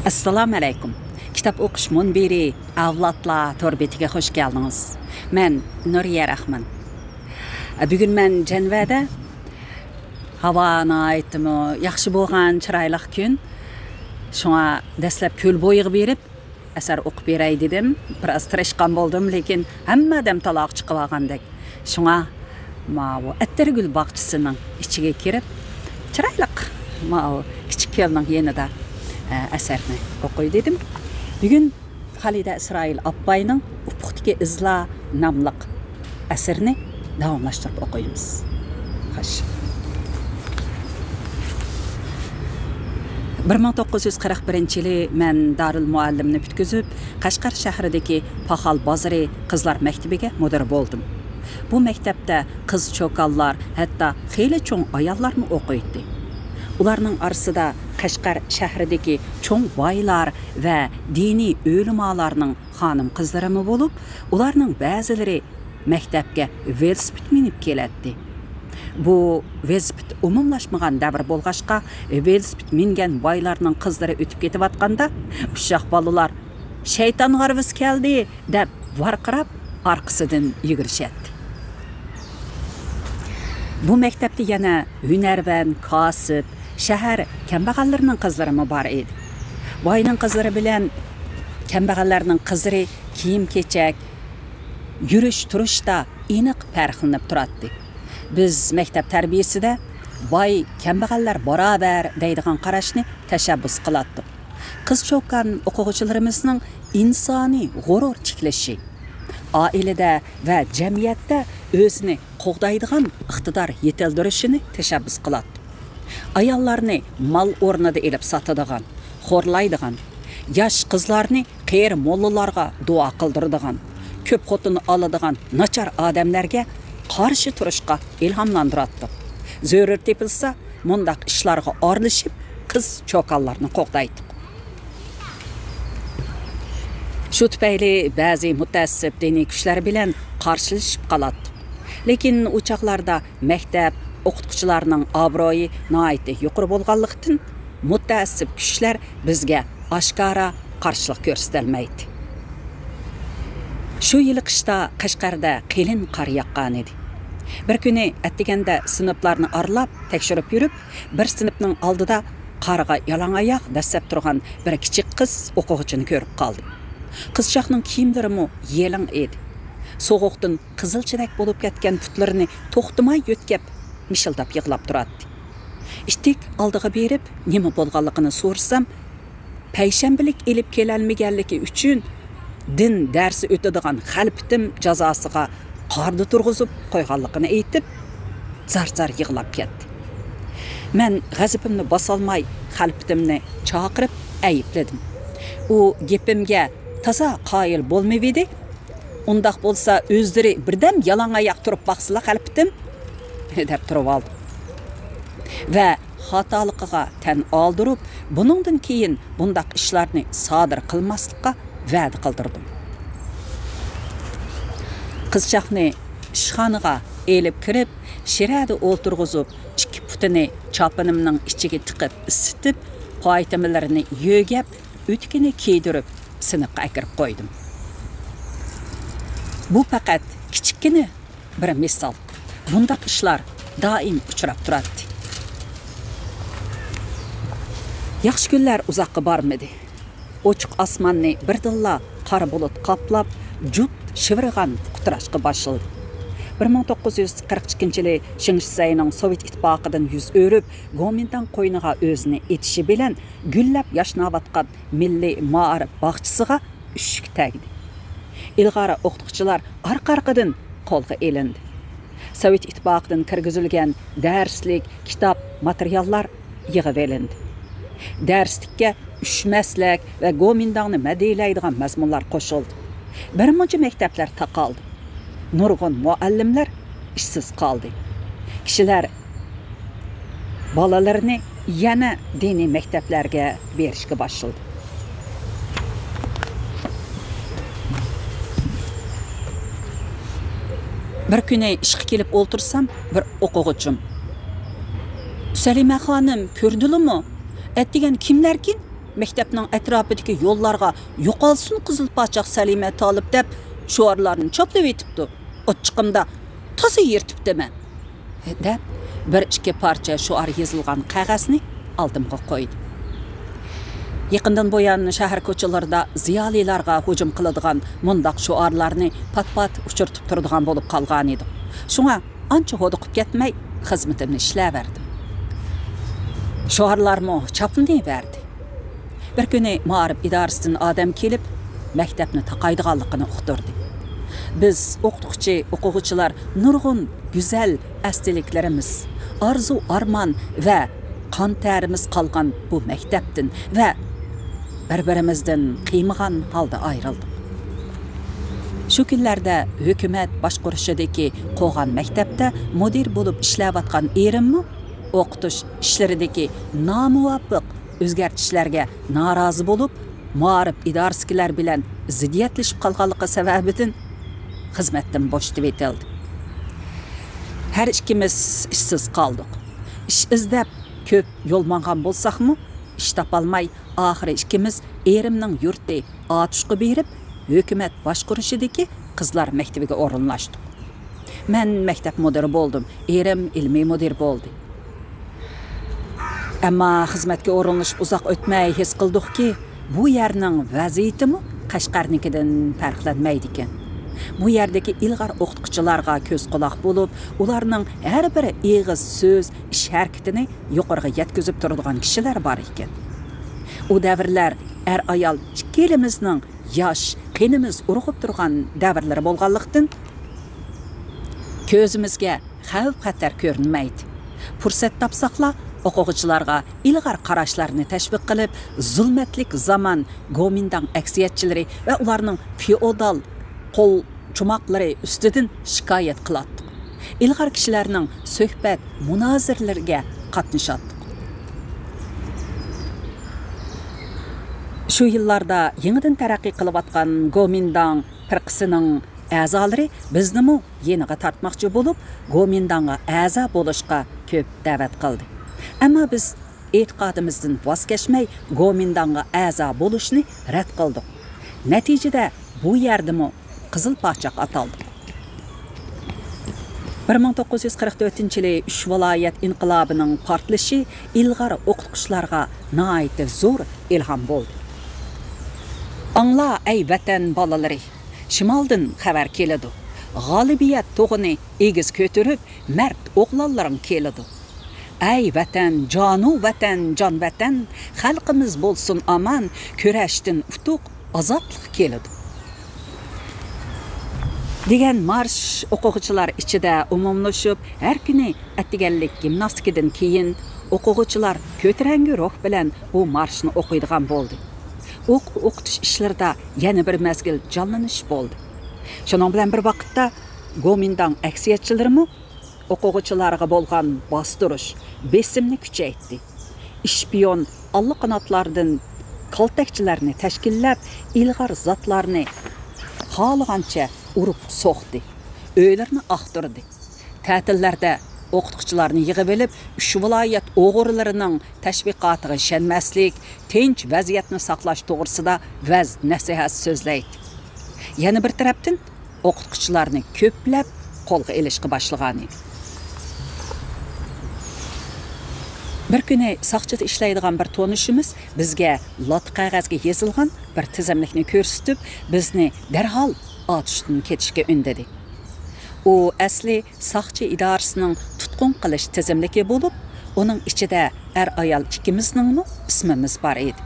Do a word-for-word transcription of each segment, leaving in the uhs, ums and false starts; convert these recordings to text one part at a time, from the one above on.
ئەسسالامۇ ئەلەيكۇم. كىتاب ئوقۇش مۇنبىرى ئەۋلادلار تور بېتىگە خۇش كەلدىڭىز. مەن نۇرىيە راخمان. بۈگۈن مەن جەنۋەدە. ھاۋا ناھايىتىمۇ ياخشى بولغان، چىرايلىق كۈن. شۇڭا دەسلەپ كۆل بويىغا بېرىپ، ئەسەر ئوقۇپ بېرەي دېدىم. بىراز تىرىشقان بولدۇم، لېكىن ھەممە ئادەم تالاغا چىقىۋالغاندەك. شۇڭا ماۋۇ ئەتىرگۈل باغچىسىنىڭ ئىچىگە كىرىپ، چىرايلىق ماۋۇ كىچىك كۆلنىڭ يېنىدا، ئە، ئەسەرنى ئوقۇي دېدىم. بۈگۈن خالىدە ئىسرائىل ئاپپاينىڭ ئۇپۇقتىكى ئىزلار ناملىق ئەسىرىنى داۋاملاشتۇرۇپ ئوقۇيمىز. خوش. بىر مىڭ توققۇز يۈز قىرىق بىرىنچى يىلى مەن دارىل مۇئەللىمنى پۈتكۈزۈپ، قەشقەر شەھىرىدىكى پاخال بازىرى قىزلار مەكتىپىگە مۇدىر بولدۇم. بۇ مەكتەپتە قىز چوكانلار، ھەتتا خېلى چوڭ ئاياللارمۇ ئوقۇيتتى. ئۇلارنىڭ ئارىسىدا قەشقەر شەھىرىدىكى چوڭ بايلار ۋە دىنىي ئۆلىمالارنىڭ خانىم قىزلىرىمۇ بولۇپ، ئۇلارنىڭ بەزىلىرى مەكتەپكە ۋېلىسىپىت مىنىپ كېلەتتى. بۇ ۋېلىسىپىت ئومۇملاشمىغان دەۋر بولغاچقا، ۋېلىسىپىت مىنگەن بايلارنىڭ قىزلىرى ئۆتۈپ كېتىۋاتقاندا، ئۇششاق بالىلار «شەيتان غارۋىسى كەلدى!» دەپ ۋارقىراپ، ئارقىسىدىن يۈگۈرۈشەتتى. بۇ مەكتەپتە يەنە ھۈنەرۋەن، كاسىپ، شەھەر كەمبەغەللىرىنىڭ قىزلىرىمۇ بار ئىدى. باينىڭ قىزلىرى بىلەن كەمبەغەللەرنىڭ قىزلىرى كىيىم-كېچەك، يۈرۈش-تۇرۇشتا ئېنىق پەرقلىنىپ تۇراتتى. بىز مەكتەپ تەربىيەسىدە باي-كەمبەغەللەر باراۋەر دەيدىغان قاراشنى تەشەببۇس قىلاتتۇق. قىز چوكان ئوقۇغۇچىلىرىمىزنىڭ ئىنسانىي غۇرۇر تىكلىشى، ئائىلىدە ۋە جەمئىيەتتە ئۆزىنى قوغدايدىغان ئىقتىدار يېتىلدۈرۈشىنى تەشەببۇس قىلاتتۇق. ئاياللارنى مال ئورنىدا ئېلىپ ساتىدىغان، خورلايدىغان، ياش قىزلارنى قېرى موللىلارغا دۇئا قىلدۇرىدىغان، كۆپ خوتۇن ئالىدىغان ناچار ئادەملەرگە قارشى تۇرۇشقا ئىلھاملاندۇراتتۇق. زۆرۈر تېپىلسا، مۇنداق ئىشلارغا ئارىلىشىپ، قىز چوكانلارنى قوغدايتتۇق. شۇ تۈپەيلى بەزى مۇتەئەسسىپ دىنىي كۈچلەر بىلەن قارشىلىشىپ قالاتتۇق. لېكىن ئۇ چاغلاردا مەكتەپ، ئوقۇتقۇچىلارنىڭ ئابرۇيى ناھايىتى يۇقىرى بولغانلىقتىن، مۇتەئەسسىپ كۈچلەر بىزگە ئاشكارا قارشىلىق كۆرسىتەلمەيتتى. شۇ يىلى قىشتا قەشقەردە قېلىن قار ياغقانىدى. بىر كۈنى ئەتىگەندە سىنىپلارنى ئارىلاپ تەكشۈرۈپ يۈرۈپ، بىر سىنىپنىڭ ئالدىدا قارغا يالاڭ ئاياق دەسسەپ تۇرغان بىر كىچىك قىز ئوقۇغۇچىنى كۆرۈپ قالدىم. قىزچاقنىڭ كىيىملىرىمۇ يېلىڭ ئىدى. سوغۇقتىن قىزىلچىدەك بولۇپ كەتكەن پۇتلىرىنى توختىماي يۆتكەپ، مىشىلداپ يىغلاپ تۇراتتى. ئىتتىك ئالدىغا بېرىپ، نېمە بولغانلىقىنى سورىسام، پەيشەنبىلىك ئېلىپ كېلەلمىگەنلىكى ئۈچۈن دىن دەرسى ئۆتىدىغان خەلپىتىم جازاسىغا قاردا تۇرغۇزۇپ قويغانلىقىنى ئېيتىپ، زار-زار يىغلاپ كەتتى. مەن غەزىپىمنى باسالماي، خەلپىتىمنى چاقىرىپ ئەيىبلىدىم. ئۇ گېپىمگە تازا قايىل بولمىۋىدى. «ئۇنداق بولسا، ئۆزلىرى بىردەم يالاڭ ئاياق تۇرۇپ باقسىلا، خەلپىتىم» دەپ تۇرۇۋالدىم. ۋە خاتالىقىغا تەن ئالدۇرۇپ، بۇنىڭدىن كېيىن بۇنداق ئىشلارنى سادىر قىلماسلىققا ۋەدە قىلدۇردۇم. قىزچاقنى ئىشخانىغا ئېلىپ كىرىپ، شىرەدە ئولتۇرغۇزۇپ، ئىككى پۇتىنى چاپىنىمنىڭ ئىچىگە تىقىپ ئىسسىتىپ، پايتىمىلىرىنى يۆگەپ، ئۆتۈكىنى كىيدۈرۈپ، سىنىپقا ئەكىرىپ قويدۇم. بۇ پەقەت كىچىككىنە بىر مىسال. بۇنداق ئىشلار دائىم ئۇچراپ تۇراتتى. ياخشى كۈنلەر ئۇزاققا بارمىدى. ئوچۇق ئاسماننى بىردىنلا قارا بۇلۇت قاپلاپ، جۇت شىۋىرغان پۇقتىراشقا باشلىدى. بىر مىڭ توققۇز يۈز قىرىق ئىككىنچى يىلى شېڭ شىسەينىڭ سوۋېت ئىتتىپاقىدىن يۈز ئۆرۈپ، گومىنداڭ قوينىغا ئۆزىنى ئېتىشى بىلەن گۈللەپ ياشناۋاتقان مىللىي مائارىپ باغچىسىغا ئۈششۈك تەگدى. ئىلغار ئوقۇتقۇچىلار ئارقا-ئارقىدىن قولغا ئېلىندى. سوۋېت ئىتتىپاقىدىن كىرگۈزۈلگەن دەرسلىك، كىتاب، ماتېرىياللار يىغىۋېلىندى. دەرسلىككە ئۈچ مەسلەك ۋە گومىنداڭنى مەدھىيەلەيدىغان مەزمۇنلار قوشۇلدى. بىر مۇنچە مەكتەپلەر تاقالدى. نۇرغۇن مۇئەللىملەر ئىشسىز قالدى. كىشىلەر بالىلىرىنى يەنە دىنىي مەكتەپلەرگە بېرىشكە باشلىدى. بىر كۈنى ئىشقا كېلىپ ئولتۇرسام، بىر ئوقۇغۇچىم: «سەلىمە خانىم، كۆردىلىمۇ؟ ئەتىگەن كىملەركىن مەكتەپنىڭ ئەتراپىدىكى يوللارغا «يوقالسۇن قىزىل پاچاق سەلىمە تالىپ» دەپ شوئارلارنى چاپلىۋېتىپتۇ. ئوچىقىمدا تازا يىرتىپتىمەن، دەپ، بىر ئىككى پارچە شوئار يېزىلغان قەغەزنى ئالدىمغا قويدى. يېقىندىن بۇيان شەھەر كوچىلىرىدا زىيالىيلارغا ھۇجۇم قىلىدىغان مۇنداق شوئارلارنى پات-پات ئۇچرىتىپ تۇرىدىغان بولۇپ قالغانىدۇق. شۇڭا ئانچە ھودۇقۇپ كەتمەي، خىزمىتىمنى ئىشلەۋەردىم. شوئارلارمۇ چاپلىنىۋەردى. بىر كۈنى مائارىپ ئىدارىسىدىن ئادەم كېلىپ، مەكتەپنى تاقايدىغانلىقىنى ئۇقتۇردى. بىز ئوقۇتقۇچى، ئوقۇغۇچىلار نۇرغۇن گۈزەل ئەستىلىكلىرىمىز، ئارزۇ-ئارمان ۋە قان تەرىمىز قالغان بۇ مەكتەپتىن ۋە بىر-بىرىمىزدىن قىيمىغان ھالدا ئايرىلدۇق. شۇ كۈنلەردە ھۆكۈمەت باشقۇرۇشىدىكى قوغان مەكتەپتە مۇدىر بولۇپ ئىشلەۋاتقان ئېرىممۇ ئوقۇتۇش ئىشلىرىدىكى نامۇۋاپىق ئۆزگەرتىشلەرگە نارازى بولۇپ، مائارىپ ئىدارىسىدىكىلەر بىلەن زىددىيەتلىشىپ قالغانلىقى سەۋەبىدىن خىزمەتتىن بوشىتىۋېتىلدى. ھەر ئىككىمىز ئىشسىز قالدۇق. ئىش ئىزدەپ كۆپ يول ماڭغان بولساقمۇ، ئىش تاپالماي، ئاخىرى ئىككىمىز ئېرىمنىڭ يۇرتى ئاتۇشقا بېرىپ، ھۆكۈمەت باشقۇرۇشىدىكى قىزلار مەكتىۋىگە ئورۇنلاشتۇق. مەن مەكتەپ مۇدىرى بولدۇم، ئېرىم ئىلمىي مۇدىر بولدى. ئەمما خىزمەتكە ئورۇنلىشىپ ئۇزاق ئۆتمەي ھېس قىلدۇقكى، بۇ يەرنىڭ ۋەزىيىتىمۇ قەشقەرنىڭكىدىن پەرقلەنمەيدىكەن. بۇ يەردىكى ئىلغار ئوقۇتقۇچىلارغا كۆز قۇلاق بولۇپ، ئۇلارنىڭ ھەر بىر ئېغىز سۆز، ئىش ھەرىكىتىنى يۇقىرىغا يەتكۈزۈپ تۇرىدىغان كىشىلەر بار ئىكەن. ئۇ دەۋرلەر ئەر-ئايال ئىككىلىمىزنىڭ ياش، قېنىمىز ئۇرغۇپ تۇرغان دەۋرلىرى بولغانلىقتىن، كۆزىمىزگە خەۋپ-خەتەر كۆرۈنمەيدۇ. پۇرسەت تاپساقلا، ئوقۇغۇچىلارغا ئىلغار قاراشلارنى تەشۋىق قىلىپ، زۇلمەتلىك زامان گومىنداڭ ئەكسىيەتچىلىرى ۋە ئۇلارنىڭ فېئودال قول چوماقلىرى ئۈستىدىن شىكايەت قىلاتتۇق. ئىلغار كىشىلەرنىڭ سۆھبەت مۇنازىرىلىرىگە قاتنىشاتتۇق. شۇ يىللاردا يېڭىدىن تەرەققىي قىلىۋاتقان گومىنداڭ پىرقىسىنىڭ ئەزالىرى بىزنىمۇ يېنىغا تارتماقچى بولۇپ، گومىنداڭغا ئەزا بولۇشقا كۆپ دەۋەت قىلدى. ئەمما بىز ئېتىقادىمىزدىن ۋاز كەچمەي، گومىنداڭغا ئەزا بولۇشنى رەت قىلدۇق. نەتىجىدە بۇ يەردىمۇ قىزىل پاچاق ئاتالدۇق. بىر مىڭ توققۇز يۈز قىرىق تۆتىنچى يىلى ئۈچ ۋىلايەت ئىنقىلابىنىڭ پارتلىشى ئىلغار ئوقۇتقۇچىلارغا ناھايىتى زور ئىلھام بولدى. ئاڭلا، ئەي ۋەتەن بالىلىرى! شىمالدىن خەۋەر كېلىدۇ. غالىبىيەت تۇغىنى ئېگىز كۆتۈرۈپ، مەرد ئوغلانلىرىڭ كېلىدۇ. ئەي ۋەتەن، جانۇ ۋەتەن، جان ۋەتەن، خەلقىمىز بولسۇن ئامان، كۈرەشتىن ئۇتۇق، ئازادلىق كېلىدۇ. دېگەن مارش ئوقۇغۇچىلار ئىچىدە ئومۇملىشىپ، ھەر كۈنى ئەتىگەنلىك گىمناستىكىدىن كېيىن، ئوقۇغۇچىلار كۆتۈرەڭگۈ روھ بىلەن بۇ مارشنى ئوقۇيدىغان بولدى. ئوقۇ-، ئوقۇتۇش ئىشلىرىدا يەنە بىر مەزگىل جانلىنىش بولدى. شۇنىڭ بىلەن بىر ۋاقىتتا، گومىنداڭ ئەكسىيەتچىلىرىمۇ ئوقۇغۇچىلارغا بولغان باستۇرۇش، بېسىمنى كۈچەيتتى. ئىشپىيون ئاللىقاناتلاردىن كالتەكچىلەرنى تەشكىللەپ، ئىلغار زاتلارنى خالىغانچە ئۇرۇپ سوقتى، ئۆيلىرىنى ئاختۇردى. تەتىللەردە ئوقۇتقۇچىلارنى يىغىۋېلىپ، ئۈچ ۋىلايەت ئوغرىلىرىنىڭ تەشۋىقاتىغا ئىشەنمەسلىك، تىنچ ۋەزىيەتنى ساقلاش توغرىسىدا ۋەز-نەسىھەت سۆزلەيتتى. يەنە بىر تەرەپتىن، ئوقۇتقۇچىلارنى كۆپلەپ قولغا ئېلىشقا باشلىغانىدى. بىر كۈنى ساقچىدا ئىشلەيدىغان بىر تونۇشىمىز بىزگە لاتا قەغەزگە يېزىلغان بىر تىزىملىكنى كۆرسىتىپ، بىزنى دەرھال ئاتۇشتىن كېتىشكە ئۈندىدى. ئۇ ئەسلى ساقچى ئىدارىسىنىڭ تۇتقۇن قىلىش تىزىملىكى بولۇپ، ئۇنىڭ ئىچىدە ئەر-ئايال ئىككىمىزنىڭمۇ ئىسمىمىز بار ئىدى.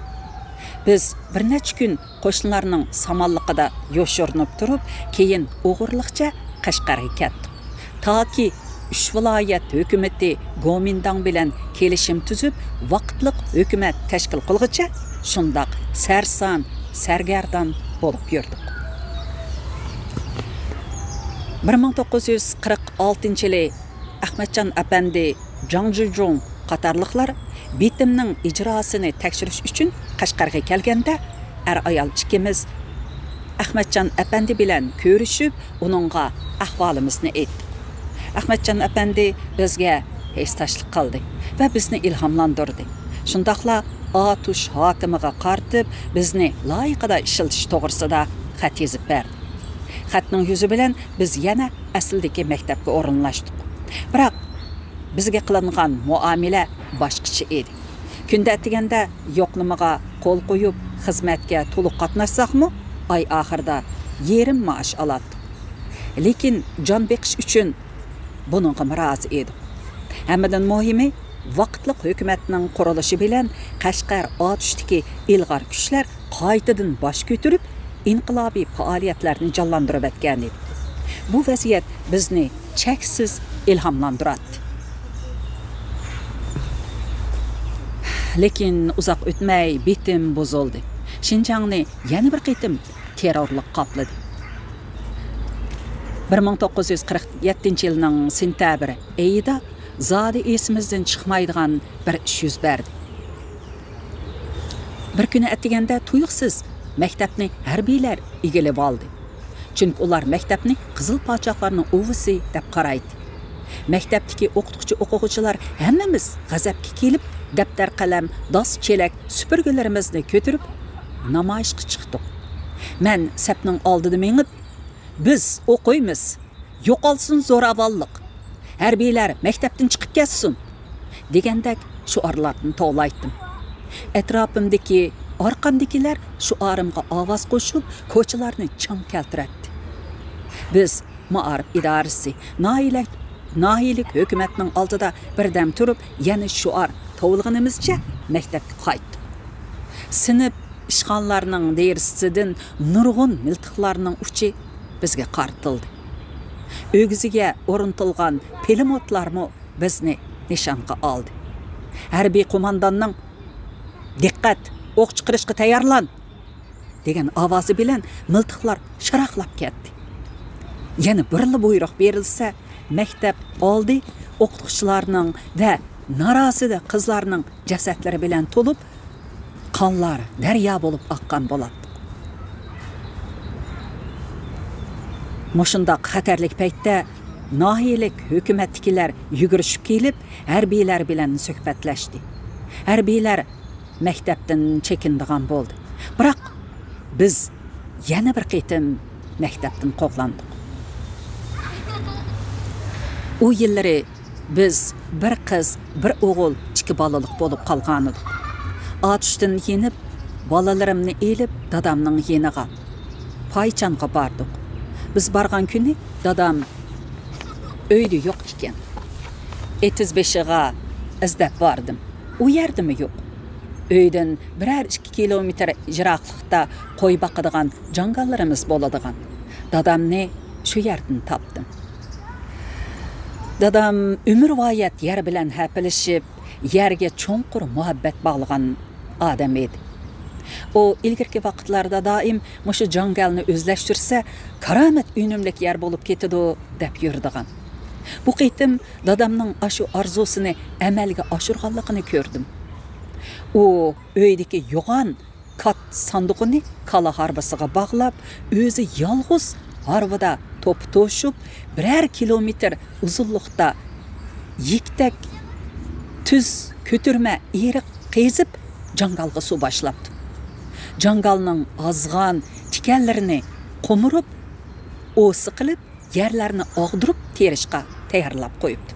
بىز بىر نەچچە كۈن قوشنىلارنىڭ سامانلىقىدا يوشۇرۇنۇپ تۇرۇپ، كېيىن ئوغرىلىقچە قەشقەرگە كەتتۇق. تاكى ئۈچ ۋىلايەت ھۆكۈمىتى گومىنداڭ بىلەن كېلىشىم تۈزۈپ، ۋاقىتلىق ھۆكۈمەت تەشكىل قىلغۇچە شۇنداق سەرسان، سەرگەردان بولۇپ يۈردۇق. بىر مىڭ توققۇز يۈز قىرىق ئالتىنچى يىلى ئەخمەتجان ئەپەندى، جاڭ جۇجۇڭ قاتارلىقلار بېتىمنىڭ ئىجراسىنى تەكشۈرۈش ئۈچۈن قەشقەرگە كەلگەندە، ئەر-ئايال ئىككىمىز ئەخمەتجان ئەپەندى بىلەن كۆرۈشۈپ، ئۇنىڭغا ئەھۋالىمىزنى ئېيتتۇق. ئەخمەتجان ئەپەندى بىزگە ھېسداشلىق قىلدى ۋە بىزنى ئىلھاملاندۇردى. شۇنداقلا ئاتۇش ھاكىمىغا قارىتىپ، بىزنى لايىقىدا ئىشلىتىش توغرىسىدا خەت يېزىپ بەردى. خەتنىڭ يۈزى بىلەن بىز يەنە ئەسلىدىكى مەكتەپكە ئورۇنلاشتۇق. بىراق بىزگە قىلىنغان مۇئامىلە باشقىچە ئىدى. كۈندە ئەتىگەندە يوقلىمىغا قول قويۇپ، خىزمەتكە تولۇق قاتناشساقمۇ، ئاي ئاخىرىدا يېرىم مائاش ئالاتتۇق. لېكىن جان بېقىش ئۈچۈن بۇنىڭغىمۇ رازى ئىدۇق. ھەممىدىن مۇھىمى، ۋاقىتلىق ھۆكۈمەتنىڭ قۇرۇلۇشى بىلەن قەشقەر ئاتۇشتىكى ئىلغار كۈچلەر قايتىدىن باش كۆتۈرۈپ، ئىنقىلابىي پائالىيەتلەرنى جانلاندۇرۇۋەتكەنىدى. بۇ ۋەزىيەت بىزنى چەكسىز ئىلھاملاندۇراتتى. لېكىن ئۇزاق ئۆتمەي بېتىم بۇزۇلدى. شىنجاڭنى يەنە بىر قېتىم تېررورلۇق قاپلىدى. بىر مىڭ توققۇز يۈز قىرىق يەتتىنچى يىلنىڭ سېنتەبىر ئېيىدا زادى ئېسىمىزدىن چىقمايدىغان بىر ئىش يۈز بەردى. بىر كۈنى ئەتىگەندە تۇيۇقسىز مەكتەپنى ھەربىيلەر ئىگىلىۋالدى. چۈنكى ئۇلار مەكتەپنى قىزىل پاچاقلارنىڭ ئۇۋىسى دەپ قارايتتى. مەكتەپتىكى ئوقۇتقۇچى ئوقۇغۇچىلار ھەممىمىز غەزەپكە كېلىپ، دەپتەر قەلەم، داس چېلەك، سۈپۈرگىلىرىمىزنى كۆتۈرۈپ نامايىشقا چىقتۇق. مەن سەپنىڭ ئالدىدا مېڭىپ، «بىز ئوقۇيمىز! يوقالسۇن زوراۋانلىق! ھەربىيلەر مەكتەپتىن چىقىپ كەتسۇن!» دېگەندەك شوئارلارنى توۋلايتتىم. ئەتراپىمدىكى، ئارقامدىكىلەر شوئارىمغا ئاۋاز قوشۇپ، كوچىلارنى چاڭ كەلتۈرەتتى. بىز مائارىپ ئىدارىسى، ناھىيەلىك، ناھىيەلىك ھۆكۈمەتنىڭ ئالدىدا بىردەم تۇرۇپ، يەنە شوئار توۋلىغىنىمىزچە مەكتەپكە قايتتۇق. سىنىپ، ئىشخانىلارنىڭ دېرىزىسىدىن نۇرغۇن مىلتىقلارنىڭ ئۇچى بىزگە قارىتىلدى. ئۆگزىگە ئورنىتىلغان پىلىموتلارمۇ بىزنى نىشانغا ئالدى. ھەربىي قومانداننىڭ، «دىققەت! ئوق چىقىرىشقا تەييارلان!» دېگەن ئاۋازى بىلەن مىلتىقلار شاراقلاپ كەتتى. يەنە بىرلا بۇيرۇق بېرىلسە، مەكتەپ ئالدى ئوقۇتقۇچىلارنىڭ ۋە نارازى قىزلارنىڭ جەسەتلىرى بىلەن تولۇپ، قانلار دەريا بولۇپ ئاققان بولاتتۇق. مۇشۇنداق خەتەرلىك پەيتتە ناھىيەلىك ھۆكۈمەتتىكىلەر يۈگۈرۈشۈپ كېلىپ، ھەربىيلەر بىلەن سۆھبەتلەشتى. ھەربىيلەر مەكتەپتىن چېكىنىدىغان بولدى. بىراق بىز يەنە بىر قېتىم مەكتەپتىن قوغلاندۇق. ئۇ يىللىرى بىز بىر قىز، بىر ئوغۇل، ئىككى بالىلىق بولۇپ قالغانىدۇق. ئاتۇشتىن يېنىپ، بالىلىرىمنى ئېلىپ دادامنىڭ يېنىغا، پايچانغا باردۇق. بىز بارغان كۈنى دادام ئۆيدە يوق ئىكەن. ئېتىز بېشىغا ئىزدەپ باردىم. ئۇ يەردىمۇ يوق. ئۆيدىن بىرەر ئىككى كىلومېتىر يىراقلىقتا قوي باقىدىغان جاڭگاللىرىمىز بولىدىغان. دادامنى شۇ يەردىن تاپتىم. دادام ئۆمۈرۋايەت يەر بىلەن ھەپىلىشىپ، يەرگە چوڭقۇر مۇھەببەت باغلىغان ئادەم ئىدى. ئۇ ئىلگىرىكى ۋاقىتلاردا دائىم مۇشۇ جاڭگالنى ئۆزلەشتۈرسە، كارامەت ئۈنۈملۈك يەر بولۇپ كېتىدۇ، دەپ يۈرىدىغان. بۇ قېتىم دادامنىڭ ئاشۇ ئارزۇسىنى ئەمەلگە ئاشۇرغانلىقىنى كۆردۈم. ئۇ ئۆيدىكى يوغان كات ساندۇقىنى كالا ھارۋىسىغا باغلاپ، ئۆزى يالغۇز ھارۋىدا توپا توشۇپ، بىرەر كىلومېتىر ئۇزۇنلۇقتا يىكتەك تۈز كۆتۈرمە ئېرىق قېزىپ، جاڭگالغا سۇ باشلاپتۇ. جاڭگالنىڭ ئازغان تىكەنلىرىنى قومۇرۇپ، ئوسا قىلىپ، يەرلەرنى ئاغدۇرۇپ تېرىشقا تەييارلاپ قويۇپتۇ.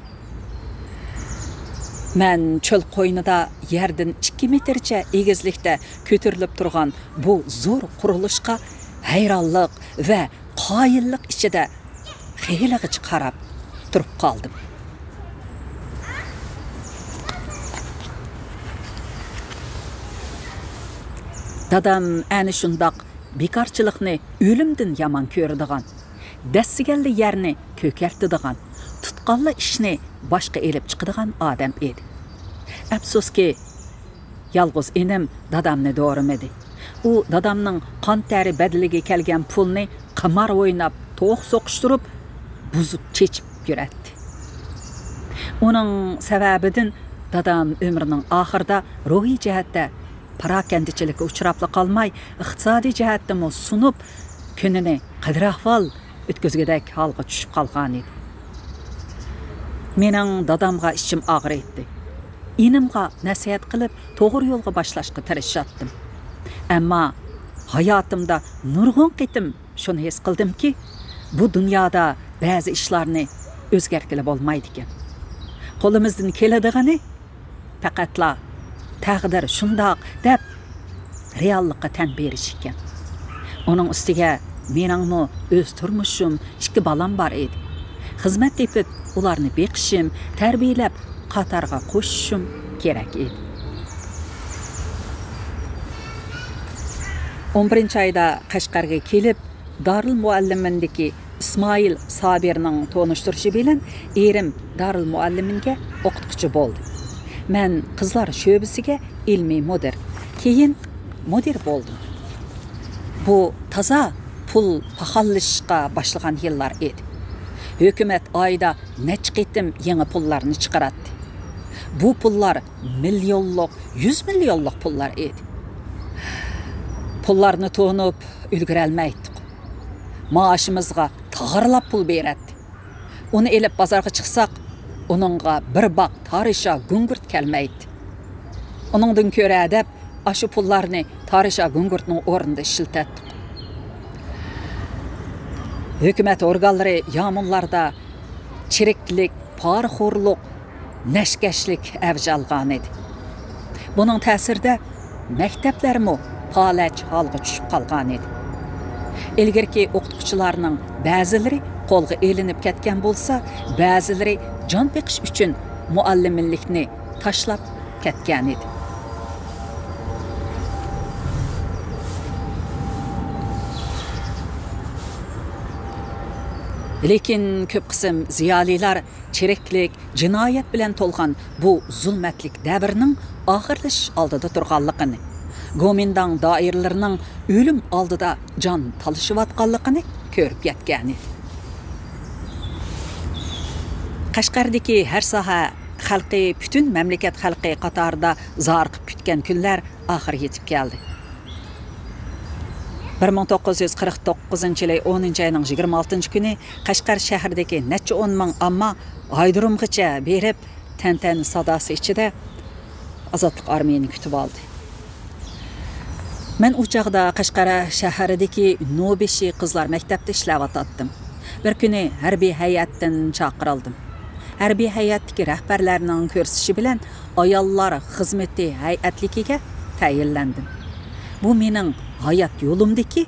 مەن چۆل قوينىدا يەردىن ئىككى مېتىرچە ئېگىزلىكتە كۆتۈرۈلۈپ تۇرغان بۇ زور قۇرۇلۇشقا ھەيرانلىق ۋە قايىللىق ئىچىدە خېلىغىچە قاراپ تۇرۇپ قالدىم. دادام ئەنە شۇنداق بىكارچىلىقنى ئۆلۈمدىن يامان كۆرىدىغان، دەسسىگەنلا يەرنى كۆكەرتىدىغان، تۇتقانلا ئىشنى باشقا ئېلىپ چىقىدىغان ئادەم ئىدى. ئەپسۇسكى، يالغۇز ئىنىم دادامنى دورىمىدى. ئۇ دادامنىڭ قان تەرى بەدىلىگە كەلگەن پۇلنى قىمار ئويناپ، توخۇ سوقۇشتۇرۇپ، بۇزۇپ چېچىپ يۈرەتتى. ئۇنىڭ سەۋەبىدىن دادام ئۆمرىنىڭ ئاخىرىدا روھىي جەھەتتە پاراكەندىچىلىككە ئۇچراپلا قالماي، ئىقتىسادىي جەھەتتىمۇ سۇنۇپ، كۈنىنى قەدىر-ئەھۋال ئۆتكۈزگۈدەك ھالغا چۈشۈپ قالغانىدى. مېنىڭ دادامغا ئىچىم ئاغرىيتتى. ئىنىمغا نەسىھەت قىلىپ، توغرا يولغا باشلاشقا تىرىشاتتىم. ئەمما ھاياتىمدا نۇرغۇن قېتىم شۇنى ھېس قىلدىمكى، بۇ دۇنيادا بەزى ئىشلارنى ئۆزگەرتكىلى بولمايدىكەن. قولىمىزدىن كېلىدىغىنى پەقەتلا «تەقدىر شۇنداق» دەپ، رېئاللىققا تەن بېرىش ئىكەن. ئۇنىڭ ئۈستىگە مېنىڭمۇ ئۆز تۇرمۇشۇم، ئىككى بالام بار ئىدى. خىزمەت تېپىپ، ئۇلارنى بېقىشىم، تەربىيەلەپ، قاتارغا قوشۇشۇم كېرەك ئىدى. ئون بىرىنچى ئايدا قەشقەرگە كېلىپ، دارىلمۇئەللىمىندىكى ئىسمائىل سابىرنىڭ تونۇشتۇرۇشى بىلەن ئېرىم دارىلمۇئەللىمىنگە ئوقۇتقۇچى بولدى. مەن قىزلار شۆبىسىگە ئىلمىي مۇدىر، كېيىن مۇدىر بولدۇم. بۇ تازا پۇل پاخاللىشىشقا باشلىغان يىللار ئىدى. ھۆكۈمەت ئايدا نەچچە قېتىم يېڭى پۇللارنى چىقىراتتى. بۇ پۇللار مىليونلۇق، يۈز مىليونلۇق پۇللار ئىدى. پۇللارنى تونۇپ ئۈلگۈرەلمەيتتۇق. مائاشىمىزغا تاغارلاپ پۇل بېرەتتى. ئۇنى ئېلىپ بازارغا چىقساق، ئۇنىڭغا بىر باغ تارىشا گۈڭگۈرت كەلمەيتتى. ئۇنىڭدىن كۆرە دەپ، ئاشۇ پۇللارنى تارىشا گۈڭگۈرتنىڭ ئورنىدا ئىشلىتەتتۇق. ھۆكۈمەت ئورگانلىرى يامۇنلاردا چىرىكلىك، پارىخورلۇق، نەشكەشلىك ئەۋج ئالغانىدى. بۇنىڭ تەسىرىدە مەكتەپلەرمۇ پالەچ ھالغا چۈشۈپ قالغانىدى. ئىلگىرىكى ئوقۇتقۇچىلارنىڭ بەزىلىرى قولغا ئېلىنىپ كەتكەن بولسا، بەزىلىرى جان بېقىش ئۈچۈن مۇئەللىملىكنى تاشلاپ كەتكەنىدى. لېكىن كۆپ قىسىم زىيالىيلار چىرىكلىك، جىنايەت بىلەن تولغان بۇ زۇلمەتلىك دەۋرنىڭ ئاخىرلىشىش ئالدىدا تۇرغانلىقىنى، گومىنداڭ دائىرىلىرىنىڭ ئۆلۈم ئالدىدا جان تالىشىۋاتقانلىقىنى كۆرۈپ يەتكەنىدى. قەشقەردىكى ھەر ساھە خەلقى پۈتۈن مەملىكەت خەلقى قاتارىدا زارىقىپ كۈتكەن كۈنلەر ئاخىرى يېتىپ كەلدى. بىر مىڭ توققۇز يۈز قىرىق توققۇزىنچى يىلى ئونىنچى ئاينىڭ يىگىرمە ئالتىنچى كۈنى قەشقەر شەھىرىدىكى نەچچە ئون مىڭ ئامما ئايرودرومغىچە بېرىپ، تەنتەنە ساداسى ئىچىدە ئازادلىق ئارمىيىنى كۈتۈۋالدى. مەن ئۇ چاغدا قەشقەر شەھىرىدىكى نوبېشى قىزلار مەكتەپتە ئىشلەۋاتاتتىم. بىر كۈنى ھەربىي ھەيئەتتىن چاقىرىلدىم. ھەربىي ھەيئەتتىكى رەھبەرلەرنىڭ كۆرسىتىشى بىلەن ئاياللار خىزمىتى ھەيئەتلىكىگە تەيىنلەندىم. بۇ مېنىڭ ھايات يولۇمدىكى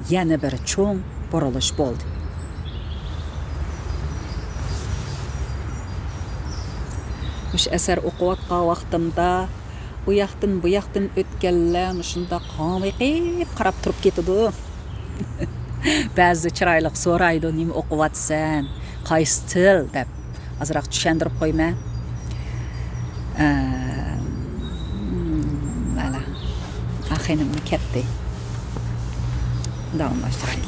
يەنە بىر چوڭ بۇرۇلۇش بولدى. مۇشۇ ئەسەر ئوقۇۋاتقان ۋاقتىمدا، ئۇ ياقتىن، بۇ ياقتىن ئۆتكەنلەر مۇشۇنداق ھاڭۋېقىپ قاراپ تۇرۇپ كېتىدۇ. بەزىدە چىرايلىق سورايدۇ، «نېمە ئوقۇۋاتىسەن؟ قايسى تىل؟» دەپ. ئازراق چۈشەندۈرۈپ قويىمەن. ئە، مانا، ئا، خېنىممۇ كەتتى. داۋاملاشتۇرايلى.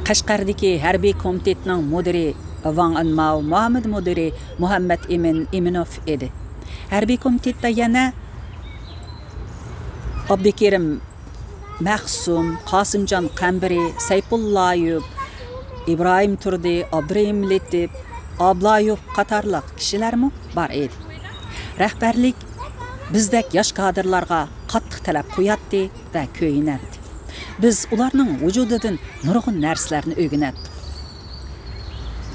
قەشقەردىكى ھەربىي كومىتېتنىڭ مۇدىرى ۋاڭ ئېنماۋ، مۇئاۋىن مۇدىرى مۇھەممەت ئىمىن ئىمىنوف ئىدى. ھەربىي كومىتېتتا يەنە ئابدۇكېرىم مەخسۇم، قاسىمجان قەمبىرى، سەيپۇللايېۋ، ئىبراھىم تۇردى، ئابدۇرېھىم لېتىپ، ئابلايېۋ قاتارلىق كىشىلەرمۇ بار ئىدى. رەھبەرلىك بىزدەك ياش كادىرلارغا قاتتىق تەلەپ قوياتتى ۋە كۆيۈنەتتى. بىز ئۇلارنىڭ ۋۇجۇدىدىن نۇرغۇن نەرسىلەرنى ئۆگىنەتتۇق.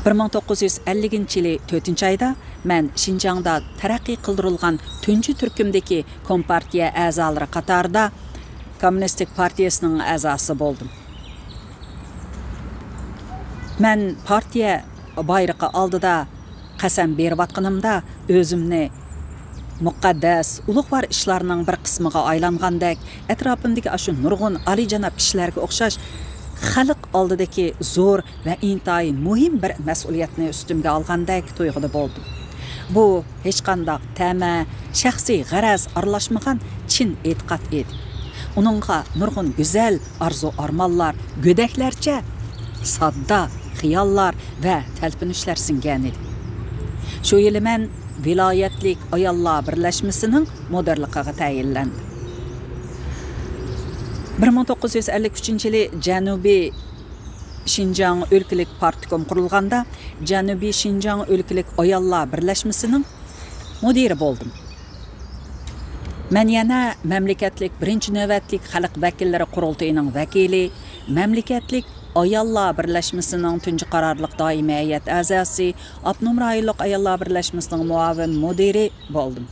بىر مىڭ توققۇز يۈز ئەللىكىنچى يىلى تۆتىنچى ئايدا مەن شىنجاڭدا تەرەققىي قىلدۇرۇلغان تۇنجى تۈركۈمدىكى كومپارتىيە ئەزالىرى قاتارىدا كوممۇنىستىك پارتىيىسىنىڭ ئەزاسى بولدۇم. مەن پارتىيە بايرىقى ئالدىدا قەسەم بېرىۋاتقىنىمدا ئۆزۈمنى مۇقەددەس، ئۇلۇغۋار ئىشلارنىڭ بىر قىسمىغا ئايلانغاندەك، ئەتراپىمدىكى ئاشۇ نۇرغۇن ئالىيجاناب كىشىلەرگە ئوخشاش خەلق ئالدىدىكى زور ۋە ئىنتايىن مۇھىم بىر مەسئۇلىيەتنى ئۈستۈمگە ئالغاندەك تۇيغۇدا بولدۇم. بۇ ھېچقانداق تەمە، شەخسىي غەرەز ئارىلاشمىغان چىن ئېتىقاد ئىدى. ئۇنىڭغا نۇرغۇن گۈزەل ئارزۇ-ئارمانلار، گۆدەكلەرچە ساددا خىياللار ۋە تەلپۈنۈشلەر سىڭگەنىدى. شۇ يىلى مەن ۋىلايەتلىك ئاياللار بىرلەشمىسىنىڭ مۇدىرلىقىغا تەيىنلەندىم. بىر مىڭ توققۇز يۈز ئەللىك ئۈچىنچى يىلى جەنۇبىي شىنجاڭ ئۆلكىلىك پارتكوم قۇرۇلغاندا، جەنۇبىي شىنجاڭ ئۆلكىلىك ئاياللار بىرلەشمىسىنىڭ مۇدىرى بولدۇم. مەن يەنە مەملىكەتلىك بىرىنچى نۆۋەتلىك خەلق ۋەكىللىرى قۇرۇلتىيىنىڭ ۋەكىلى، مەملىكەتلىك ئاياللار بىرلەشمىسىنىڭ تۇنجى قارارلىق دائىمىي ھەيئەت ئەزاسى، ئاپتونوم رايونلۇق ئاياللار بىرلەشمىسىنىڭ مۇئاۋىن مۇدىرى بولدۇم.